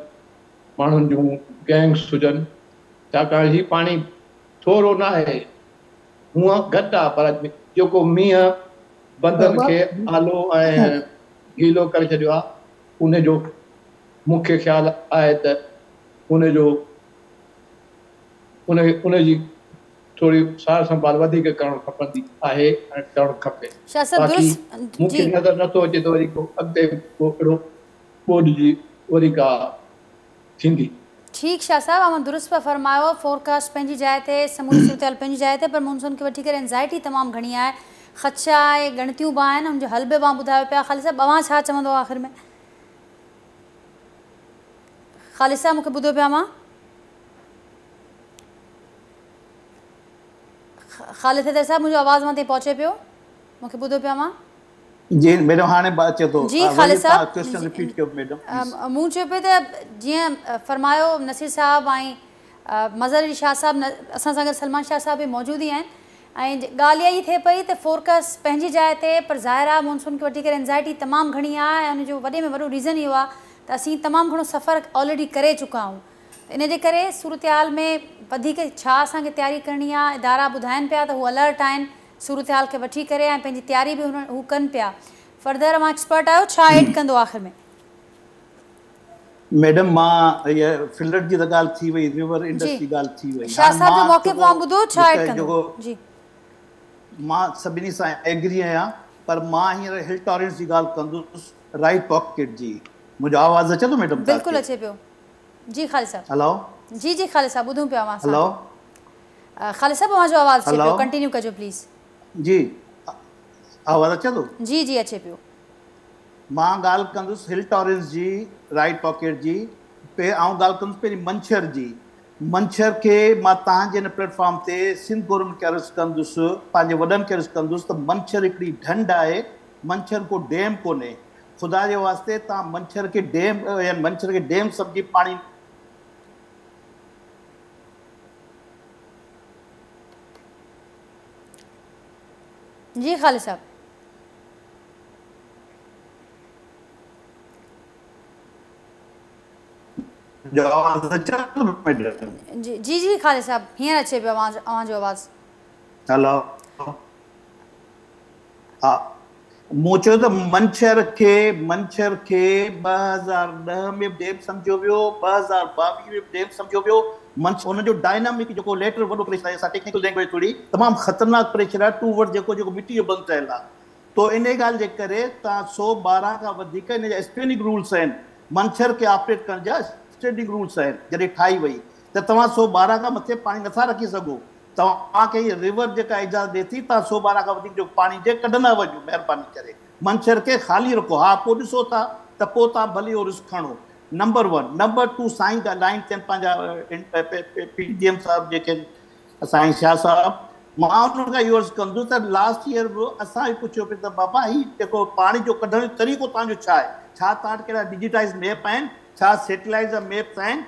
ماڻهن جون گينگس هجن ڇاڪاڻ هي پاڻي ٿورو ناهي. هونء گهٽ آ پر جيڪو مينهن بندن کي آلو ۽ گيلو ڪري ڇڏيو آ ان جو مون کي خيال آهي ته ان جو ان ان جي ٿوري سار سنڀال وڌيڪ ڪرڻ کپندي آهي ۽ ڪرڻ کپي. شاهه صاحب باقي درست مون کي جي. نظر نٿو اچي ته وري ڪو اڳتي ڪو اهڙو ٻوڏ جي وري ڪا ٿيندي. ٺيڪ شاهه صاحب اوهان درست پيا فرمايو فورڪاسٽ پنهنجي جاء تي سموري صورتحال پنهنجي جاء تي پر مونسون کي وٺي ڪري انزائٽي تمام گهڻي آهي خدشا ۽ ڳڻتيون به آهن ان جو حل به اوهان ٻڌايو پيا خالد صاحب اوهان ڇا چوندو آخر ۾ خالد صاحب مونکي ٻڌو پيا اوهان خالد حيدر صاحب منهنجو آواز اوهان تائين پهچي پيو مونکي ٻڌو پيا اوهان. جي ميڊم هاڻي به اچي ٿو. جي وري خالد توهان صاحب ڪويسچن رپيٽ ڪيو ميڊم پليز. مون چيو پئي ته جيئن فرمايو نصير صاحب ۽ مظهر علي شاهه صاحب اسان سان گڏ سلمان شاهه صاحب به موجود ئي آهن ۽ ڳالهه اها ئي ٿئي پئي ته فورڪس پنهنجي جاء تي پر ظاهر آهي مونسون کي وٺي ڪري انزائٽي تمام گهڻي آهي ۽ ان جو وڏي ۾ وڏو ريزن اهو آهي ته اسين تمام گهڻو سفر آلريڊي ڪري چڪا آهيون ته ان جي ڪري صورتحال ۾ وڌيڪ ڇا اسان کي تياري ڪرڻي آهي ادارا ٻڌائن پيا ته هو الرٽ آهن صورتحال کي وٺي ڪري ۽ پنهنجي تياري به هو ڪن پيا. فردر اوهان ايڪسپرٽ آهيو ڇا ايڊ ڪندو آخر ۾. ميڊم مان هي فلڊ جي ته ڳالهه ٿي وئي ريور انڊس جي جي ڳالهه ٿي وئي شاهه هاڻي صاحب جو مان موقف جيڪو اوهان ٻڌو ڇا ايڊ هڪ ڪندو جيڪو جي. مان سڀني سان ايگري آهيان پر مان هينئر هل ٽارنٽس جي ڳالهه ڪندس رائيٽ پاڪيٽ جي منهنجو آواز اچي ٿو ميڊم توهان بلڪل کي اچي پيو جي خالد صاحب هلو جي جي خالد صاحب ٻڌون پيا اوهان سان هلو خالد صاحب اوهان جو آواز اچي هلو پيو ڪنٽينيو ڪجو پليز. جي آواز اچي ٿو. جي جي اچي پيو. مان ڳالهه ڪندس هل ٽارنس جي رائيٽ پاڪيٽ جي پي آئون ڳالهه ڪندس پهرين منڇر جي منڇر کي مان توهان جي هن پليٽ فارم تي سنڌ گورنمينٽ کي عرض ڪندس، پنهنجي وڏن کي عرض ڪندس ته منڇر هڪڙي ڍنڍ آهي، منڇر ڪو ڊيم ڪونهي. خدا جي واسطي توهان منڇر کي ڊيم يعني منڇر کي ڊيم سمجهي پاڻي جي خالد صاحب. جو آواز اچي ٿو ميڊم. جي جي خالد صاحب هينئر اچي پيو اوهان جو آواز. هلو ها مون چيو ته منڇر کي منڇر کي 2010 ۾ به ڊيم سمجهيو ويو 2022 ۾ به ڊيم سمجهيو ويو منڇر ان جو ڊائنامڪ جيڪو ليٽر وڏو پريشر آهي اسان ٽيڪنيڪل لينگويج ٿوري تمام خطرناڪ پريشر آهي ٽو ورڊ جيڪو جيڪو مٽي جو بند ٺهيل آهي تو انهي ڳالهه جي ڪري تان 112 کان وڌيڪ ان جا اسٽينڊنگ رولس آهن منڇر کي آپريٽ ڪرڻ جا اسٽينڊنگ رولس آهن جڏهن ٺاهي وئي ته توهان 112 کان مٿي پاڻي نٿا رکي سگهو توهان کي هي ريور جيڪا اجازت ڏي ٿي توهان 112 کان وڌيڪ جو پاڻي جي ڪڍندا وڃو مهرباني ڪري منڇر کي خالي رکو ها پوء ڏسو ٿا ته پوء توهان ڀلي اهو رسڪ کڻو نمبر ون نمبر ٽو سائين لائين تي پنهنجا پي ڊي ايم صاحب جيڪي سائين شاهه صاحب، مان انهن کان اهو عرض ڪندس ته لاسٽ ايئر به اسان به پڇيو پئي ته بابا هي جيڪو پاڻي جو ڪڍڻ جو طريقو توهان جو ڇا آهي؟ ڇا توهان وٽ ڪهڙا ڊجيٽائيز ميپ آهن؟ ڇا سيٽلائيٽ جا ميپس آهن؟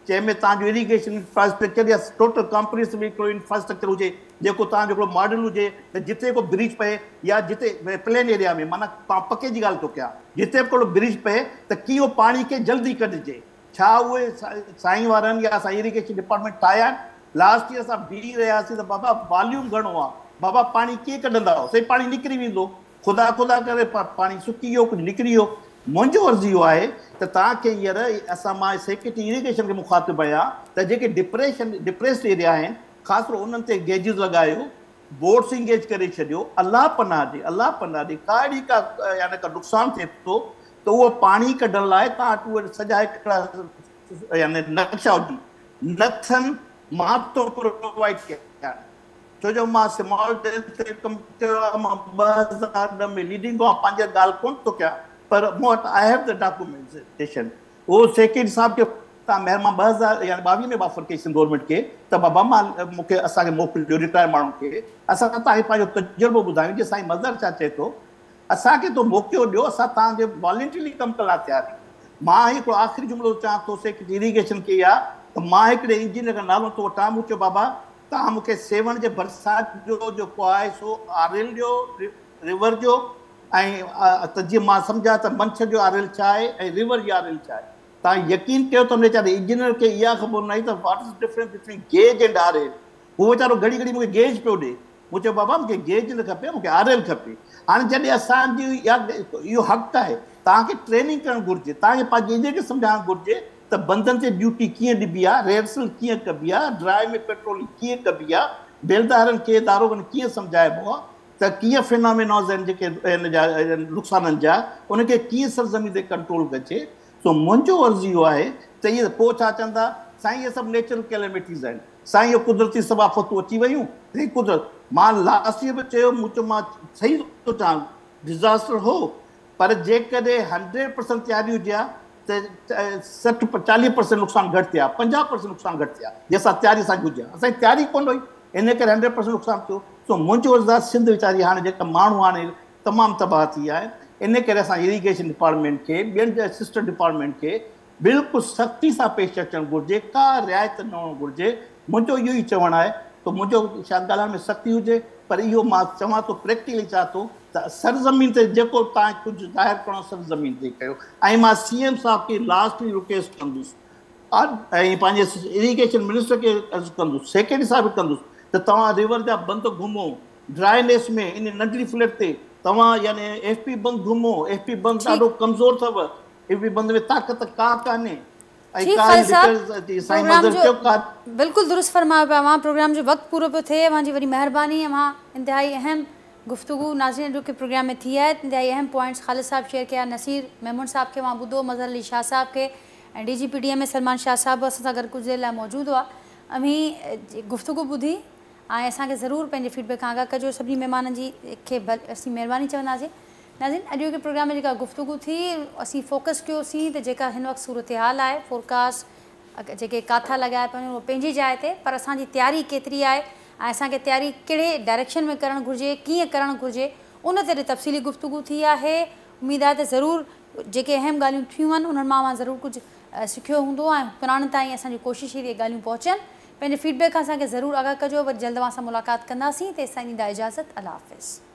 جنهن ۾ توهان جو اريگيشن انفراسٽرڪچر يا ٽوٽل ڪمپريهنسو هڪڙو انفراسٽرڪچر هجي جيڪو توهان جو هڪڙو ماڊل هجي ته جتي ڪو برج پئي يا جتي پلين ايريا ۾ معنيٰ پڪي جي ڳالهه ٿو ڪيان جتي به ڪو برج پئي ته ڪيئن اهو پاڻي کي جلدي ڪڍجي. ڇا اهي سائين وارن يا اسان ايريگيشن ڊپارٽمينٽ ٺاهيا آهن؟ لاسٽ ايئر اسان بيهي رهياسين ته بابا واليوم گهڻو آ بابا پاڻي ڪيئن ڪڍندا هو سائين پاڻي نڪري ويندو خدا خدا ڪري پاڻي سڪي ويو ڪجهه نڪري ويو منهنجو عرض اهو آهي ته توهان کي هينئر اسان مان سيڪريٽري ايريگيشن کي مخاطب آهيان ته جيڪي ڊپريشن ڊپريسڊ ايريا آهن خاص طور انهن تي گيجز لڳايو بوٽس انگيج ڪري ڇڏيو الله پناهه ڏي الله پناهه ڏي ڪا اهڙي ڪا يعني ڪا نقصان ٿئي ٿو ته اهو پاڻي ڪڍڻ لاء توهان وٽ اهي سڄا هڪڙا يعني نقشا هجن نه ٿن مان ٿو پرووائيڊ ڪيان ڇو جو مان سمال ڊيم تي ڪم ڪيو آهي مان 2010 ۾ ليڊنگ آهيان پنهنجي ڳالهه ڪونه ٿو ڪيان پر مون وٽ I have the documentation اهو سيڪريٽري صاحب کي تان مهر مان 2000 يعني 22 ۾ به آفر ڪئي سنڌ گورنمينٽ کي ته بابا مان مون کي اسان کي موڪليو رٽائر ماڻهن کي اسان توهان کي پنهنجو تجربو ٻڌايون جي سائين مظهر ڇا چئي ٿو اسان کي تو موقعو ڏيو اسان توهان جي والنٽرلي ڪم ڪرڻ لاء تيار آهيون. مان هڪڙو آخري جملو چوان ٿو سيڪريٽري اريگيشن کي اها ته مان هڪڙي انجنيئر کان نالو ٿو وٺان مون چيو بابا توهان مون کي سيوهڻ جي برسات جو جيڪو آهي سو آر ايل ڏيو ريور جو ۽ ته جيئن مان سمجهان ته منڇر جو آر ايل ڇا آهي ۽ ريور جي آر ايل ڇا آهي توهان يقين ڪيو ته ان ويچاري انجنيئر کي اها خبر نه هئي ته what is difference between gauge and R L هو ويچارو گهڙي گهڙي مون کي گيج پيو ڏي مون چيو بابا مون کي گيج نه کپي مون کي آر ايل کپي. هاڻي جڏهن اسان جي اها اهو حق آهي توهان کي ٽريننگ ڪرڻ گهرجي توهان کي پنهنجي انجنيئر کي سمجهائڻ گهرجي ته بندن تي ڊيوٽي ڪيئن ڏبي آهي ريهرسل ڪيئن ڪبي آهي ڊرائي ۾ پيٽرولنگ ڪيئن ڪبي آهي بيلدارن کي داروغن کي ڪيئن سمجهائبو آهي ته ڪيئن فيناميناز آهن جيڪي ان جا نقصانن جا ان کي ڪيئن سرزمين تي ڪنٽرول ڪجي سو منهنجو عرض اهو آهي ته اهي پوء ڇا چوندا سائين اهي سڀ نيچرل ڪيليمٽيز آهن سائين اهو قدرتي سڀ آفتون اچي ويون هي قدرت مان لاسٽ ايئر به چيو مون چيو مان صحيح ٿو چوان ڊزاسٽر هو پر جيڪڏهن هنڊريڊ پرسنٽ تياري هجي ها ته 60 40 پرسنٽ نقصان گهٽ ٿئي ها 50 پرسنٽ نقصان گهٽ ٿئي ها جي اسان تياري اسان جي هجي ها اسان جي تياري ڪونه هئي ان ڪري هنڊريڊ پرسنٽ نقصان ٿيو سو منهنجو عرض آهي سنڌ ويچاري هاڻي جيڪا ماڻهو هاڻي تمام تباهه ٿي ويا آهن ان ڪري اسان اريگيشن ڊپارٽمينٽ کي ٻين سسٽر ڊپارٽمينٽ کي بلڪل سختي سان پيش اچڻ گهرجي، ڪا رعايت نه هئڻ گهرجي، منهنجو اهو ئي چوڻ آهي ته منهنجو شايد ڳالهائڻ ۾ سختي هجي پر اهو مان چوان ٿو پريڪٽيڪلي چوان ٿو ته سرزمين تي جيڪو توهان کي ڪجهه ظاهر ڪرڻو آهي سرزمين تي ڪيو ۽ مان سي ايم صاحب کي لاسٽلي رڪويسٽ ڪندس ۽ پنهنجي اريگيشن منسٽر کي عرض ڪندس سيڪريٽري صاحب کي ڪندس ته توهان ريور جا بند گهمو ڊرائنيس ۾ ان ننڍڙي فليٽ تي توهان يعني ايف پي بند گهمو ايف پي بند ڏاڍو ڪمزور اٿو ايف پي بند ۾ طاقت ڪا ڪانهي ۽ ٺيڪ ڪا خالد صاحب لٽر جي سائين پروگرام مظهر جو چيو ڪا. بلڪل درست فرمايو پيا اوهان پروگرام جو وقت پورو پيو ٿئي اوهان جي وڏي مهرباني اوهان انتهائي اهم گفتگو ناظرين اڄوڪي پروگرام ۾ ٿي آهي انتهائي اهم پوائنٽس خالد صاحب شيئر ڪيا نصير ميمڻ صاحب کي اوهان ٻڌو مظهر علي شاهه صاحب کي ۽ D G P D M A Salman Shah صاحب به اسان سان گڏ ڪجهه دير لاء موجود هئا اوهين گفتگو ٻڌي ۽ اسان کي ضرور پنهنجي فيڊ بيڪ کان آگاهه ڪجو سڀني مهمانن جي کي اسين مهرباني چونداسين ناظرين اڄوڪي پروگرام ۾ جيڪا گفتگو ٿي اسين فوڪس ڪيوسين ته جيڪا هن وقت صورتحال آهي فورڪاسٽ جيڪي ڪاٿا لڳايا پيا وڃن اهو پنهنجي جاء تي پر اسان جي تياري ڪيتري آهي ۽ اسان کي تياري ڪهڙي ڊائريڪشن ۾ ڪرڻ گهرجي ڪيئن ڪرڻ گهرجي ان تي اڄ تفصيلي گفتگو ٿي آهي. اميد آهي ته ضرور جيڪي اهم ڳالهيون ٿيون آهن انهن مان اوهان ضرور ڪجهه سکيو هوندو ۽ حڪمرانن تائين اسان جي ڪوشش هي ته اهي ڳالهيون پهچن. پنهنجي فيڊ بيڪ کان اسان کي ضرور آگاهه ڪجو. وري جلد اوهان سان ملاقات ڪنداسين تيستائين ڏيندا اجازت. الله حافظ.